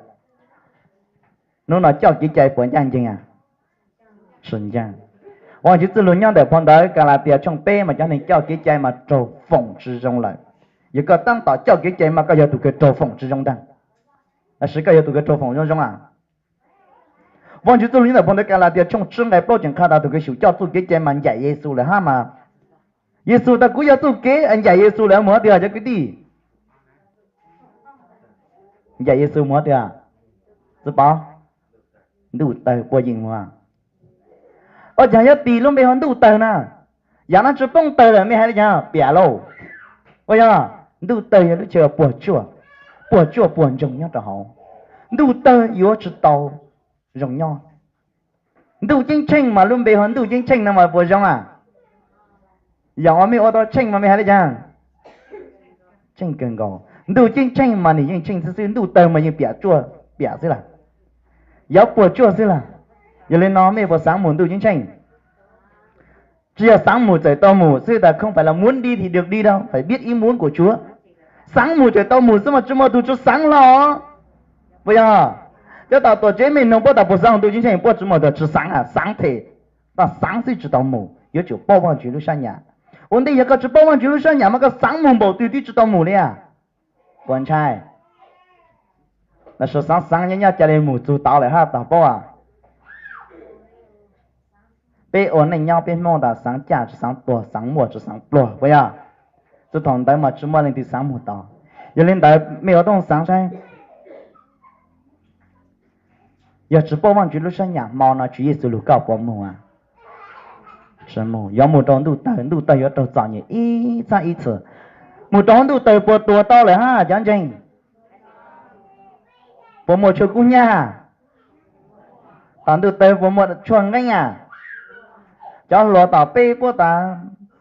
Nub no coj kev cai puas ncaaj nceeg? Tsi ncaaj. Vaajtswv txuj lug nyob ntawm phau ntawv Kalatias tshooj peb mas cov neeg coj kev cai mas raug foom tsi zoo lawm. Yog koj taab tom coj kev cai mas koj yog tug kws raug foom tsi zoo ntag. Tab sis koj yog tug kws raug foom zoo zoo a? Vaajtswv txuj lug nyob ntawm phau ntawv Kalatias tshooj tsib nqe plaub tseem qha tas tug kws xyum coj txuj kev cai mas ncaim Yexus lawm hab mas. Yexus tas kuv yog txuj kev, ncaim Yexus lawm mus hab twg cov kwv tij? Ncaim Yexus mus hab twg? Txiv Pov, ntuj tawg puaj yeem mus. Ua caag yuav tis lub npe hu ntuj tawg na? Yaam no tsi poob tawg lawm mej hais le caag? Piam lauj. Ua yog ntuj tawg yog lub chaw puag tsuaj, puag tsuaj puag ntsoog nyob rau hauv. Ntuj tawg yuav tsi tau zoo nyob. Ntuj ceeb tsheej mas lub npe hu ntuj ceeb tsheej no mas puas zoo a? Yaam uas mej ua tau tsheej mas mej hais le caag? Tsheej kawg nkaus. Ntuj ceeb tsheej mas nwg yeej tsheej xwb xwb, ntuj tawg mas yeej piam tsuaj piam xwb lawm, yuav puag tsuaj xwb lawm. Yog le no mej puas xaav mus ntuj ceeb tsheej? Tsi yog xaav mus txawm tau mus xwb, ta không phải là muốn đi thì được đi đâu, phải biết ý muốn của Chúa. Xaav mus txawm tau mus xwb mas tsi muaj tug tsi xaav hlo. Puas yog? Cov tom tuam tsev mej noog puab tas puas xaav ntuj ceeb tsheej, puab tsi muaj tug tsi xaav, xaav them. Koj xaav xwb tsi tau mus, yuav tsum paub Vaajtswv lub sab nyam. Ua ntej yog koj tsi paub Vaajtswv lub sab nyam mas koj xaav mus npaum twg twb tsi tau mus li. Puas ntshai? Los sis xaav xaav nyob nyob ca le mus txug tod lawm hab tog paub. Peb ua neej nyob peb Hmoob tas xaav caj tsi xaav tuag, xaav muaj tsi xaav pluag puas yog? Txug thaum ntawd mas tsi muaj leej twg xaav mus tod. Yog li ntawd mej ua tau xaav saib, yog tsi paub Vaajtswv lub sab nyam hmo no Tswv Yexus lug koj puas mus? Tsi mus, yuav mus rau ntuj tawg, ntuj tawg yuav raug txom nyem ib txhab ib txhis. Mus rau ntuj tawg puas tuag tau lawm hab cov ntseeg? Puas muaj tshuaj kub hnyiab? Tom ntuj tawg puas muaj tshuaj nqeeb a? Cov hluas tom peb puab tas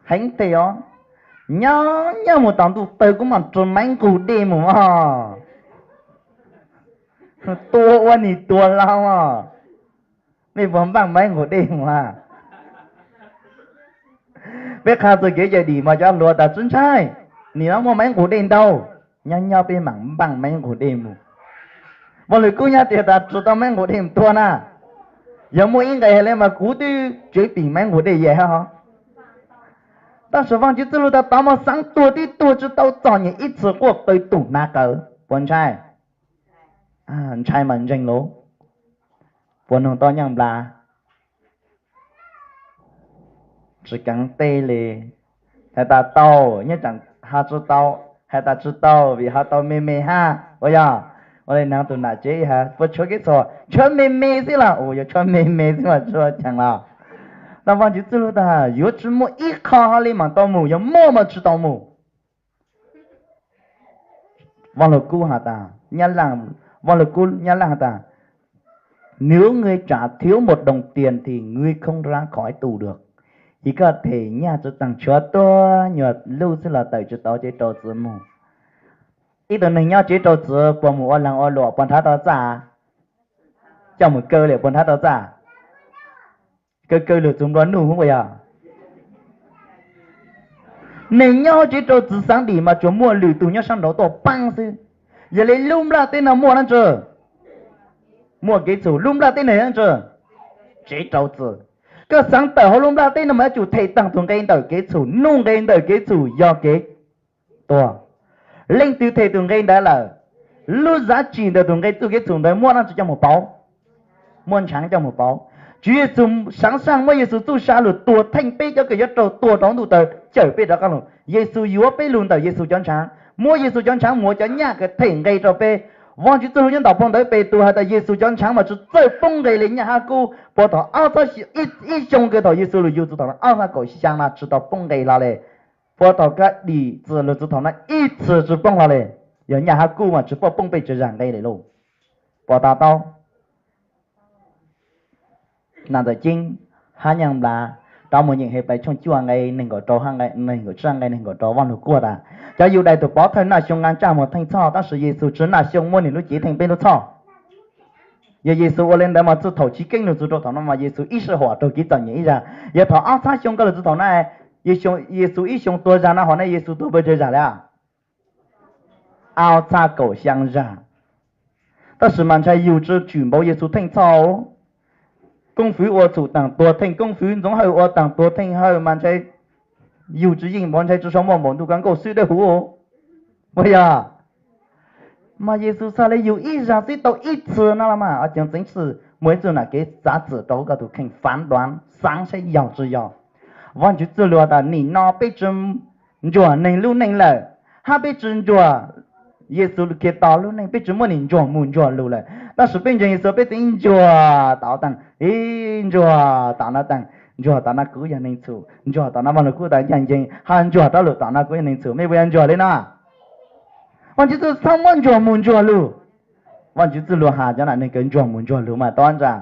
heev tes os, nyob nyob mus tom ntuj tawg kuv mam rua maiv nqug dej mus os. Tua ua nim tuag laug os. Nej puas npaaj maiv nqug dej mus a? Peb qha txug kev cai dim mas cov hluas tas tsi ntshai, nim no muaj maiv nqug dej ntau, nyob nyob peb mam npaaj maiv nqug dej mus. Vaaj Lug Kub nyob tias tas tsi tau maiv nqug dej mus tua na. Yog muaj ib nqe hais le mas kuv twb tsev pim maiv nqug dej yam hab. Tab sis Vaajtswv txuj lug tas tod mas xaav tuag twb tuag tsi tau txom nyem ib txhis quaj qw tus hnav qawv. Puas ntshai? Ntshai mas ntseeg lauj. Puas noog tau Nyaaj Nplas? Tsi kaav teb le. Hais tas tau, nyob tseem has tsi tau, hais tas tsi tau vim ho tau me me hab. Ua yog? Ua le naav tus nam tsev has puas tshuav kev txhaum? Tshuav me me xwb los? Ua, yog tshuav me me xwb mas tsi ua caag los. Tab Vaajtswv txuj lug tas yuav tsi muaj ib qho hab le maam tau mus, yog muaj mas tsi tau mus. Vaaj Lug Kub has tas, Vaaj Lug Kub Nyab Laj has tas, nếu người trả thiếu một đồng tiền thì người không ra khỏi tù được. Yog koj them nyaj tsi taag tshuav tuab nyuag lub xwb los tawm tsi tau cev rau txiv moog. Ib tug neeg nyob tsev rau txim puas mus ua leeg ua luam, puas nrhav tau txaj? Coj mus kaw li puas nrhav tau txaj? Kaw kaw lwm tus nplua nuj ua yog. Neeg nyob hauv tsev rau txim xaav dim mas tsuas muaj lwm tus nyob sab nraud tuaj paab xwb. Yog li lub nplaj teb no muaj dlaab tsi? Muaj kev txhum. Lub nplaj teb no yog dlaab tsi? Tsev rau txim. Koj xaav tawm hauv lub nplaj teb no mas yuav tsum them taag tug nqe ntawm kev txhum. Nuj nqe ntawm kev txhum yog kev tuag. Leej twg them tug nqe ntawd lawm, lub zab tsim ntawm tug nqe txuj kev txhum ntawd muaj dlaab tsi coj mus pauv? Muaj ntshaav coj mus pauv. Tswv Yexus saav saaj muab Yexus txuj sa lug tuag theej peb cov kws yuav raug tuag rau ntuj taw cawm peb rov qaab lug. Yexus yuav peb lug ntawm Yexus cov ntshaav, muab Yexus cov ntshaav mus ua cov nyaj kws them nqe rau peb. Vaajtswv txuj lug nyob ntawm phau ntawv Petus has tas Yexus cov ntshaav mas tsi txawj poob nqe li nyaj hab kub. Puag thaum ob txhiab, ib xyoo kws thaum Yexus lug yug txug thaum no ob txhiab kaum xyaa no tsi tau poob nqe hlo li. Puag thaum kag dim txim lug txug thaum no ib txhis tsi poob hlo li. Yog nyaj hab kub mas tsi paub poob pes tsawg zag nqe li lauj. Puas to taub? Nas Ntxawm Ceeb hab Nyaaj Nplas rov mus nyeem Henplais tshooj cuaj nqe nees nkaum rau, nees nkaum tsib nqe nees nkaum rau. Vaaj Lug Kub tas cov Yudais tug pov thawj naj xyoo nqaa tsaj muag theej txhoj, tab sis Yexus tsi naj xyoo, muab nwg lub cev theej peb lub txhoj. Yog Yexus ua li ntawd mas txug thaum chiv keeb lug txug rau thaum no mas Yexus ib sij huam raug kev txom nyem ib zag. Yog thaum ob txhiab xyoo kag lug txug thaum no, Yexus ib xyoo tuag zag no, hov ne Yexus tuag pes tsawg zag li? Ob txhiab kaum xyaa zag. Tab sis mas ntshai yug tsi tshwm npaum Yexus theej txhoj. Koob Fwv ua txhum taag tuag theej Koob Fwv, Ntxoov Hawj ua taag tuag theej Hawj mas ntshai yug tsi yeej npaum, ntshai tsi sau muaj npaum ntuj kab nkauj xwb dawb huv. Puas yog? Mas Yexus txhaj le yug ib zag xwb tau ib txhis no los mas. Ceev xwm muaj ib txuj nam kev txav txim rau koj tug kheej, fav duav xaav saib yog tsi yog. Vaajtswv txuj lug tas nim no peb tsi ntsuag neeg lub neej lawm, hab peb tsi ntsuag, Yexus Khetos lub neej peb tsi muab nwg ntsuag mus ntsuag lug lawm. Tab sis peb ntseeg Yexus peb tseem ntsuag tom taag, ib ntsuag tom no taag, ntsuag tom no kuv yog neeg txhum, ntsuag tom no Vaaj Lug Kub tas ncaj ncees, ho ntsuag rov lug tom no kuv yog neeg txhum. Mej puas yog ntsuag li no? Vaajtswv txuj txhaj muab ntsuag mus ntsuag lug. Vaajtswv txuj lug has cov nam neeg kws ntsuag mus ntsuag lug mas tau ntsa.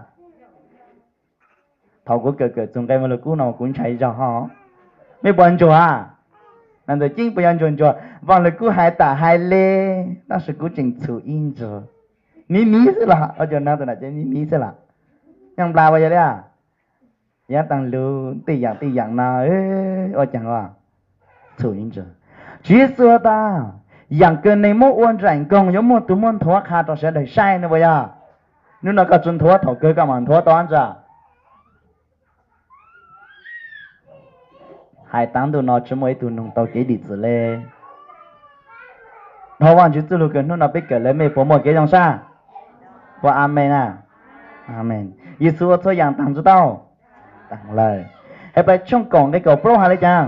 Thaum kuv kawm kawm txug nqe Vaaj Lug Kub no kuv ntshai zog ho. Mej puas ntsuag? Nas Ntxawm Ceeb puas yog ntsuag ntsuag? Vaaj Lug Kub hais tas hais le, tab sis kuv tseem txhum ib ntsuag. Miv miv xwb los, ua cas nag tus nam ces miv miv xwb los. Nyaaj Nplas puas yog li? Yav taag lug tej yaam tej yaam no, ua caag txhum ib ntsuag. Tswv Yexus tas, yaam kws neeg muab ua nraim nkoog yuav muaj tug muab nthuav qha rau sawv daws saib no puas yog? Nub no koj tsi nthuav, thaum kawg koj mam nthuav tau ntsa. Hais taag ntuj no tsi muaj ib tug noog tau kev dim txim le. Dhau Vaajtswv txuj lug kws hnub no peb kawm lawm mej puas muaj kev zoo sab? Puas amees na? Amees. Yexus ua txhua yaam taag tsi tau? Taag lawm. Henplais tshooj kaum nqe kaum plaub has le caag?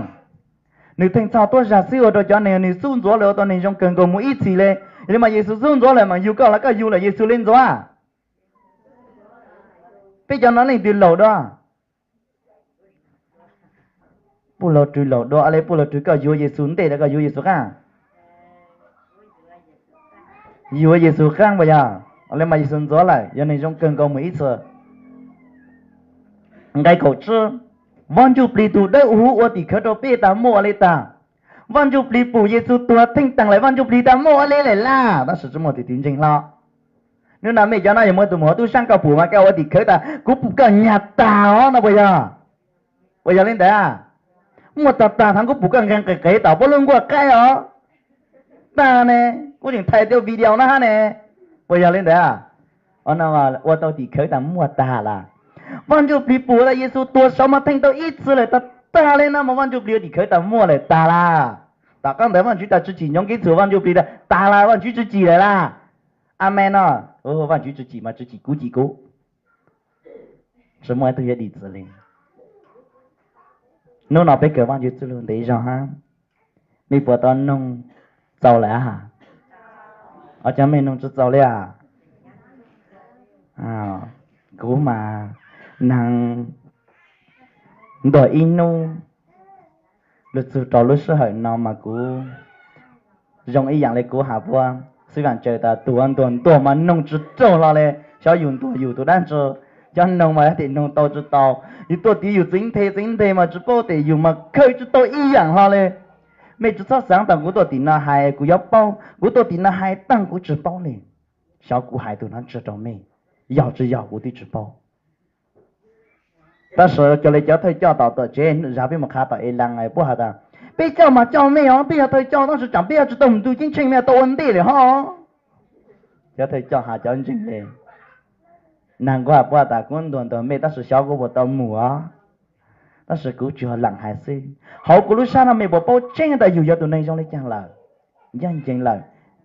Nwg theej txhoj tuab zag xwb ua rau cov neeg nwg xub ntxuav lawm ua tau neeg zoo kawg nkaus mus ib txhis le. Yog li mas Yexus xub ntxuav lawm mas yug koj los koj yug lawm Yexus le ntxuav? Peb cov no leej twg laug dua? Puj Laug Rwg laug dua le, Puj Laug Rwg koj yuav Yexus ntej los koj yuav Yexus qaab? Yuav Yexus qaab puas yog? Le mas Yexus ntxuav lawm, yog neeg zoo kawg nkaus mus ib txhis. Nqe kaum tsib, Vaaj Ntsuj Plig tug dawb huv ua tim khawv rau peb tas muaj ua le taag. Vaaj Ntsuj Plig pum Yexus tuag theej taag lawm Vaaj Ntsuj Plig tas muaj ua le lawm laj, tab sis tsi muaj tug twg ntseeg hlo. Nub no mej cov no yog muaj tug muam huv tub saab koj pum mas koj ua tim khawv tas kuv pum koj nyag tag os no puas yog? Puas yog le ntawd? Muaj tag tag thav kuv pum koj nqee qev qev tom puab lub nkuaj qaib os. Tag ne, kuv tseem thaij tau video no hab ne. Puas yog le ntawd? Ua tau tim khawv tas muaj tag lawm. Vaaj Ntsuj Plig pum tas Yexus tuag saud mas theej tau ib txhis lawm, tag tag le no mas Vaaj Ntsuj Plig ua tim khawv tas muaj lawm tag lawm. Tom qab ntawd Vaajtswv tas tsi tsim nyoov kev txhum Vaaj Ntsuj Plig tas tag lawm, Vaajtswv tsi tsim lawm laj. Amees no. Vaajtswv tsi tsim mas tsi tsim kuv tsim kuv. Tsi muaj ib tug yuav dim txim li. Hnub no peb kawm Vaajtswv txuj lug ntev zog hab, mej puas tau noog txaus lawm? Cov mej noog tsi txaus li as? Kuv mas naag ntuag ib nub lug txug rau lub sij hawm no mas kuv zoo ib yaam le kuv has puab xwb, vaam tsaws tas tug ntuag ntuag mas noog tsi raug hlo le. Xyov yus ntuag yus tug dlaab tsi, cov noog mas yog tim noog tau tsi tau. Yus tuaj tim yus txeev nthe txeev nthe mas tsi paub tes yus mas khaws tsi tau ib yaam hlo le. Mej tsi txhob xaav tas kuv tuaj tim no hais kuv yuav paub, kuv tuaj tim no hais taag kuv tsi paub le. Xyov kuv hais tug no tsi rau mej, yog tsi yog kuv twb tsi paub. Tab sis cov le cov thawj coj tom tom tsev zag peb mus qha tom e las puab has tas, peb coj mas coj mej os, peb yog thawj coj tab sis tsaam peb yuav tsi tau mus ntuj ceeb tsheej mej tau ua ntej lawm hov. Cov thawj coj has cov ntseeg le. Nag nquag puab tas kuv ntuas ntuas mej tab sis xyov kuv puas tau mus os. Tab sis kuv tsuas laam hais xwb, hauv kuv lub sab no mej puas paub tseeb tas yug yog tus neeg zoo le caag lawm, yog nceeg lawm,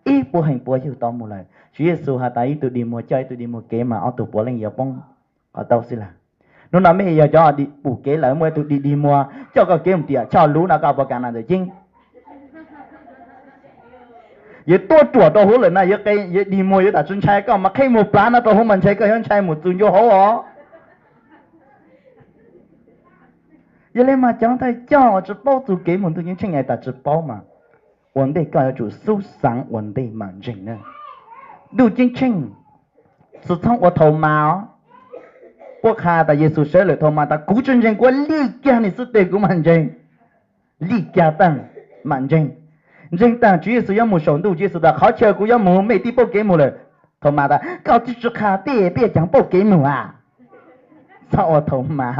ib puas heev puas yug tau mus lawm. Tswv Yexus has tas ib tug dig muag coj ib tug dig muag kev mas ob tug puav leej yuav poob qhov taub xwb lawm. Nub no mej yog cov pum kev lawm, muaj ib tug dig dig muag coj koj kev mus tiam Choj Luv no koj puas kam nam ntawm ceeb? Yuav tuaj ruam rau huv lawm na, yuav dig muag yuav tas tsi ntshai koj mas qheb muag plav no rau huv mas ntshai koj yuav ntshai mus txug ncua hauv os. Yog le mas cov thawj coj uas tsi paub txuj kev mus ntuj ceeb tsheej es tas tsi paub mas ua ntej koj yuav tsum xub xaav ua ntej mam ntseeg na. Ntuj ceeb tsheej tsi txhob ua Thaus Mas os. Puab qha tas Yexus sawv lawm, Thaus Mas tas kuv tsi ntseeg, kuv ua lij kag nwg xub teg kuv mam ntseeg. Lij kag taag mam ntseeg. Ntseeg taag Tswv Yexus yuav mus saum ntuj, Tswv Yexus tas qhov chaw kuv yuav mus mej twb paub kev mus lawm. Thaus Mas tas koj twb tsi qha peb, peb caag paub kev mus a? Txhob ua Thaus Mas.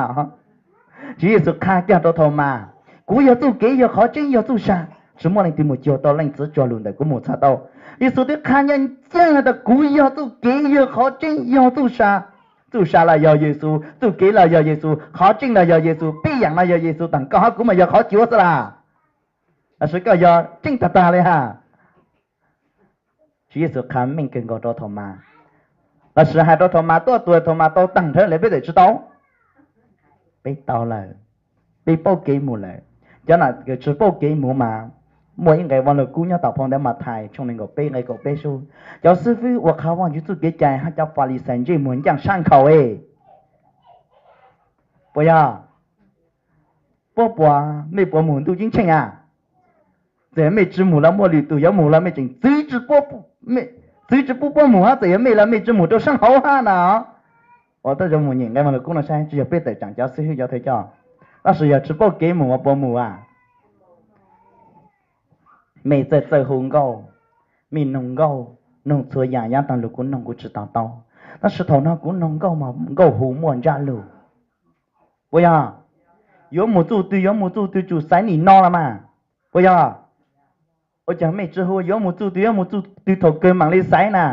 Tswv Yexus qha kiag rau Thaus Mas, kuv yog txuj kev yog qhov tseeb yog txuj sa, tsi muaj leej twg mus cuag tau Leej Txiv Tsuas lug ntawm kuv mus txhaj tau. Yexus twb qha ncaj ncees tas kuv yog txuj kev yog qhov txuj sa. Txuj sa los yog Yexus, txuj kev los yog Yexus, qhov tseeb los yog Yexus, peb yaam no yog Yexus, taag koj hab kuv mas yog qhov cuav xwb las. Tab sis koj yog tseeb tag tag le has. Tswv Yexus qha meej kawg nkaus rau Thaus Mas. Tab sis hais rau Thaus Mas tuaj tuag Thaus Mas tau taag nrho le peb txawm tsi tau? Peb tau lawm, peb paub kev mus lawm. Cov nam kws tsi paub kev mus mas, muaj ib nqe Vaaj Lug Kub nyob tom phau ntawv Mathais tshooj nees nkaum peb nqe kaum peb sub, cov xib fwb ua qha Vaajtswv txuj kev cai hab cov Falixais ntsej muag ncaaj sab nkhaus e. Puas yog? Puab puas, mej puas mus ntuj ceeb tsheej a? Txawm mej tsi mus los muaj lwm tug yuav mus los mej tseem txwv tsi pub puab mus hab, txawm yog mej los mej tsi mus rau saab hauv hab na. Ua tuab zoo mus nyeem nqe Vaaj Lug Kub no saib tsi yog peb tawm tsaam cov xib hwb cov thawj coj. Tab sis yog tsi paub kev mus ua puas mus a? Mej txawj txawj hu nkauj, mej noog nkauj, noog txhua yaam yav taag lug kuv noog kuv tsi to taub. Tab sis thaum no kuv noog nkauj mas nkauj hu muaj ntsab lug. Puas yog? Yuav mus txuj twg yuav mus txuj twg tsum xaiv nim no los mas. Puas yog? Ua caag mej tsi hu yuav mus txuj twg yuav mus txuj twg thaum kawg maam le xaiv na?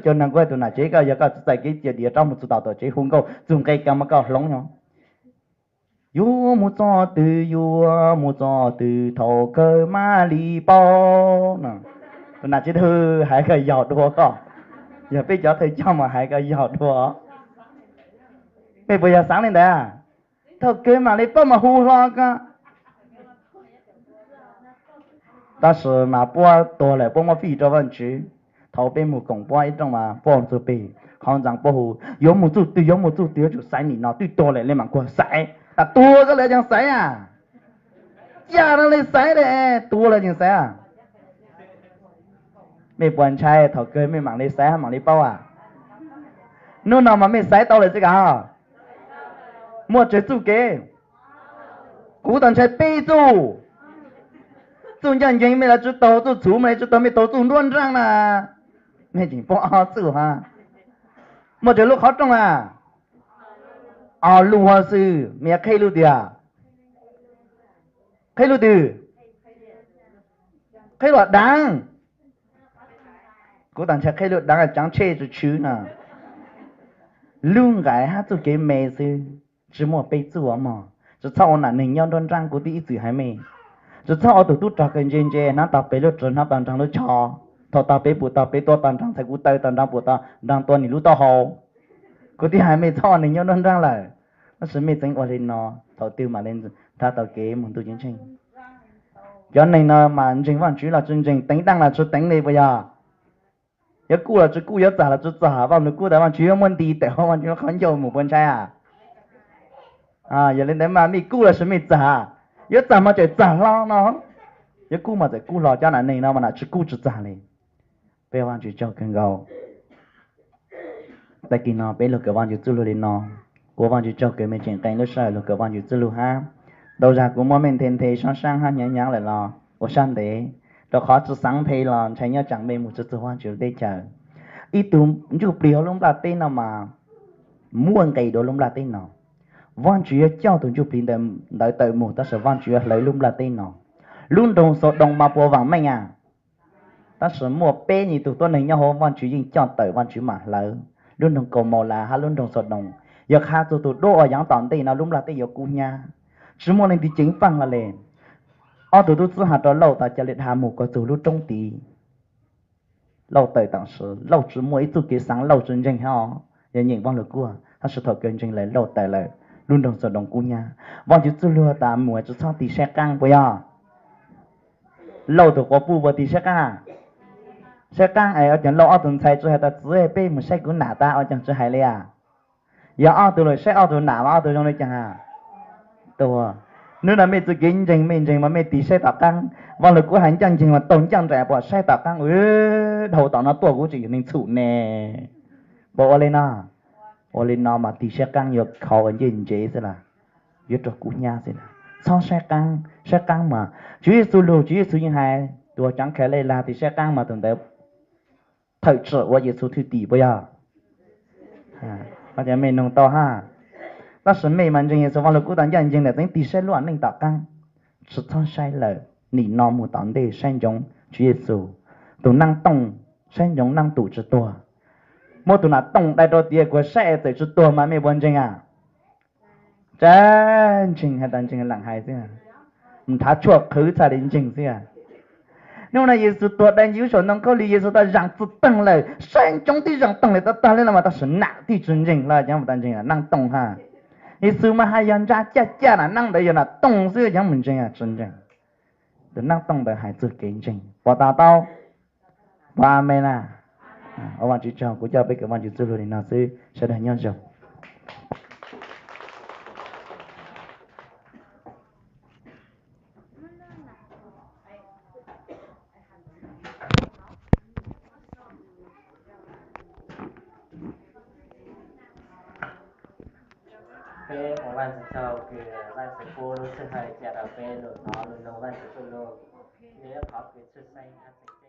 Cov nam kuj tus nam tsev koj yog koj tsi txais kev cia diav rov mus txug tom tom tsev hu nkauj txug nqe kag mas koj hloov nyo. Yuav mus txuj twg yuav mus txuj twg thaum kawg mam li paub no. Tus nam tsev hais koj yaug dua koj. Yog peb cov thawj coj mas hais koj yaug dua. Mej puas yog xaav le ntawd? Thaum kawg mam li paub mas hu hlo koj. Tab sis mas puab tuag lawm puab muab fij rau Vaajtswv. Thaum peb mus koom puab ib rooj mas puab txug peg qhov ntxaa puab hu yuav mus txuj twg yuav mus txuj twg yuav tsum xaiv nim no, twb tuag lawm le maam kuag xaiv. Tuag koj lawm caag xaiv a? Ca no le xaiv le, tuag lawm caag xaiv a? Mej puas ntshai thaum kawg mej maam le xaiv hab maam le paub a? Nub no mas mej xaiv tau lawm xwb kav? Muaj tsawg txuj kev? Kuv tau ntshai peb txuj. Txuj ncaj nceeg mej lawv tsi taug, txuj txhuv mej lawv tsi taug, mej taug txuj nruab nraab na. Mej tseem paub ob txuj hab. Muaj tsawg lub qhov rooj a? Ob lub hov xwb, mej yuav qheb lub twg? Qheb lub twg? Qheb lub daav. Kuv tau ntshai qheb lub daav tsaav tsheb tsi tshwv na. Lub nqaim hab txuj kev me xwb, tsi muaj peb txuj mog. Tsi txhob ua nam neeg nyob nruab nraab, kuv twb ib txwm hais mej. Tsi txhob ua tus tub rog kws ntse ntse, hnav tau pem lub ris hnav tau nraag lub tsho. Thaum tau pem pum tau pem tua tau nraag, txhais kuv taw tau nraag pum tau nraag tua nwg lub taub hau. Kuv twb hais mej txhob ua neeg nyob nruab nraab lawm, tab sis mej tseem ua li no, thaum twg mam li nrhav tau kev mus ntuj ceeb tsheej. Cov neeg no mas ntseeg Vaajtswv los tsi ntseeg, teev daaj los tsi teev li puas yog? Yuav kuj los tsi kuj, yuav txag los tsi txag, Vaaj Lug Kub tas Vaajtswv yuav muab nti tawm hauv Vaajtswv qhov ncauj mus puas ntshai a? Yog li ntawd mas mej kuj los sis mej txag? Yuav txag mas tseem txag hlo no, yuav kuj mas txawm kuj hlo, cov nam neeg no mas nam tsi kuj tsi txag li. Peb Vaajtswv tsaug kawg nkaus. Tag kis no peb lug kawm Vaajtswv txuj lug li no. Kuv Vaajtswv tsaug kawg mej tseem qee lub sij hawm lug kawm Vaajtswv txuj lug hab. Ntau zag kuv muab mej nthe nthe sab sab hab hnyav hnyav lawm los ua sab ntev, rau qhov tsi xaav nthe los ntshai nyob tsaam mej mus tsi txug Vaajtswv teb chaws. Ib tug ntsuj plig hauv lub nplaj teb no mas muaj nqis dua lub nplaj teb no. Vaajtswv yuav coj tug ntsuj plig ntawd tawm mus, tab sis Vaajtswv yuav hlawv lub nplaj teb no. Lub nroog Xaudoos mas puas vaam meej a? Tab sis muaj peb nyuag tug tuab neeg nyob hauv, Vaajtswv yeej coj tawm, Vaajtswv mam hlawv lub nroog Kaumaulas hab lub nroog Xaudoos. Yog qha txug tug duab uas yaav tom ntej no lub nplaj teb yuav kub hnyiab, tsi muaj leej twg ceev faaj hlo le. Ob tug tub txib has rau Lauj tas ca le dha mus kom txug lub roob tid. Lauj tawm tam sim, Lauj tsi muaj ib txuj kev xaav, Lauj tsi ntseeg hab, yog nyeem Vaaj Lug Kub, tab sis thaum kawg ntseeg lawm Lauj tawm lawm, lub nroog Xaudoos kub hnyiab. Vaajtswv txuj lug tas mus tsi txhob tig saib qaab puas yog? Lauj tug quas puj puas tig saib qaab? Saib qaab es ua caag Lauj ob tug ntxhais tsi has tas txiv peb mus saib kuv nam tas ua caag tsi hais le a? Yog ob tug lug saib ob tug nam mas ob tug zoo le caag a? Tua, nub no mej txuj kev ntseeg mej ntseeg mas mej tig saib tom qaab. Vaaj Lug Kub has ncaaj nceeg mas taug ncaaj nraim puas saib tom qaab, dhau tom no tuaj kuv tseem yog neeg txhum ne. Puas ua le no? Ua le no mas tig saib qaab yuav khov ua ncej ntsev xwb las, yuav raug kub hnyiab xwb las. Txhob saib qaab, saib qaab mas Tswv Yexus lug, Tswv Yexus yeej hais tus cov khaws laj lag tig saib qaab mas tus ntawd thawm tsim ua Yexus thwj tim puas yog? Mej nug tau hab. Tab sis mej mas ntseeg Yexus, Vaaj Lug Kub tas ncaaj nceeg lam txeev tig saib lub neej tom qaab. Tsi txhob saib lawm, nim no mus tom ntej saib ntsoov Tswv Yexus. Tus Naaj Tooj, saib ntsoov Naaj Tooj tsi tuag. Muab tus Naaj Tooj dai rau tiav kuas saib es txawm tsi tuag mas mej puas ntseeg a? Tsa ntseeg has tas ntseeg lam hais xwb, nrhav tshuaj qhwv txhaj le ntseeg xwb. Nub no Yexus tuag dai ncig lub saum ntoo khaub lig, Yexus tas zaam tsi toog lawm, saib ntsoov tib zaam toog lawm tag tag le no mas tab sis nam tij tsi ntseeg los cov tas ntseeg Naaj Tooj hab. Yexus mas has yog ntsa caj caj na, Naaj ntawd yog Naaj Tooj xwb, cov mus ntseeg tsi ntseeg. Tus Naaj Tooj ntawd hais txuj kev ntseeg puas tas tau? Puas amees na? Ua Vaajtswv tsaug, kuv coj peb kawm Vaajtswv txuj lug li no xwb, sawv daws nyob zoo. Peb ua Vaajtswv tsaug kws Vaajtswv pub lub sij hawm ca rau peb lug hnov lug nug Vaajtswv txuj lug, yog ib qhov kws tshwj xeeb hab tseem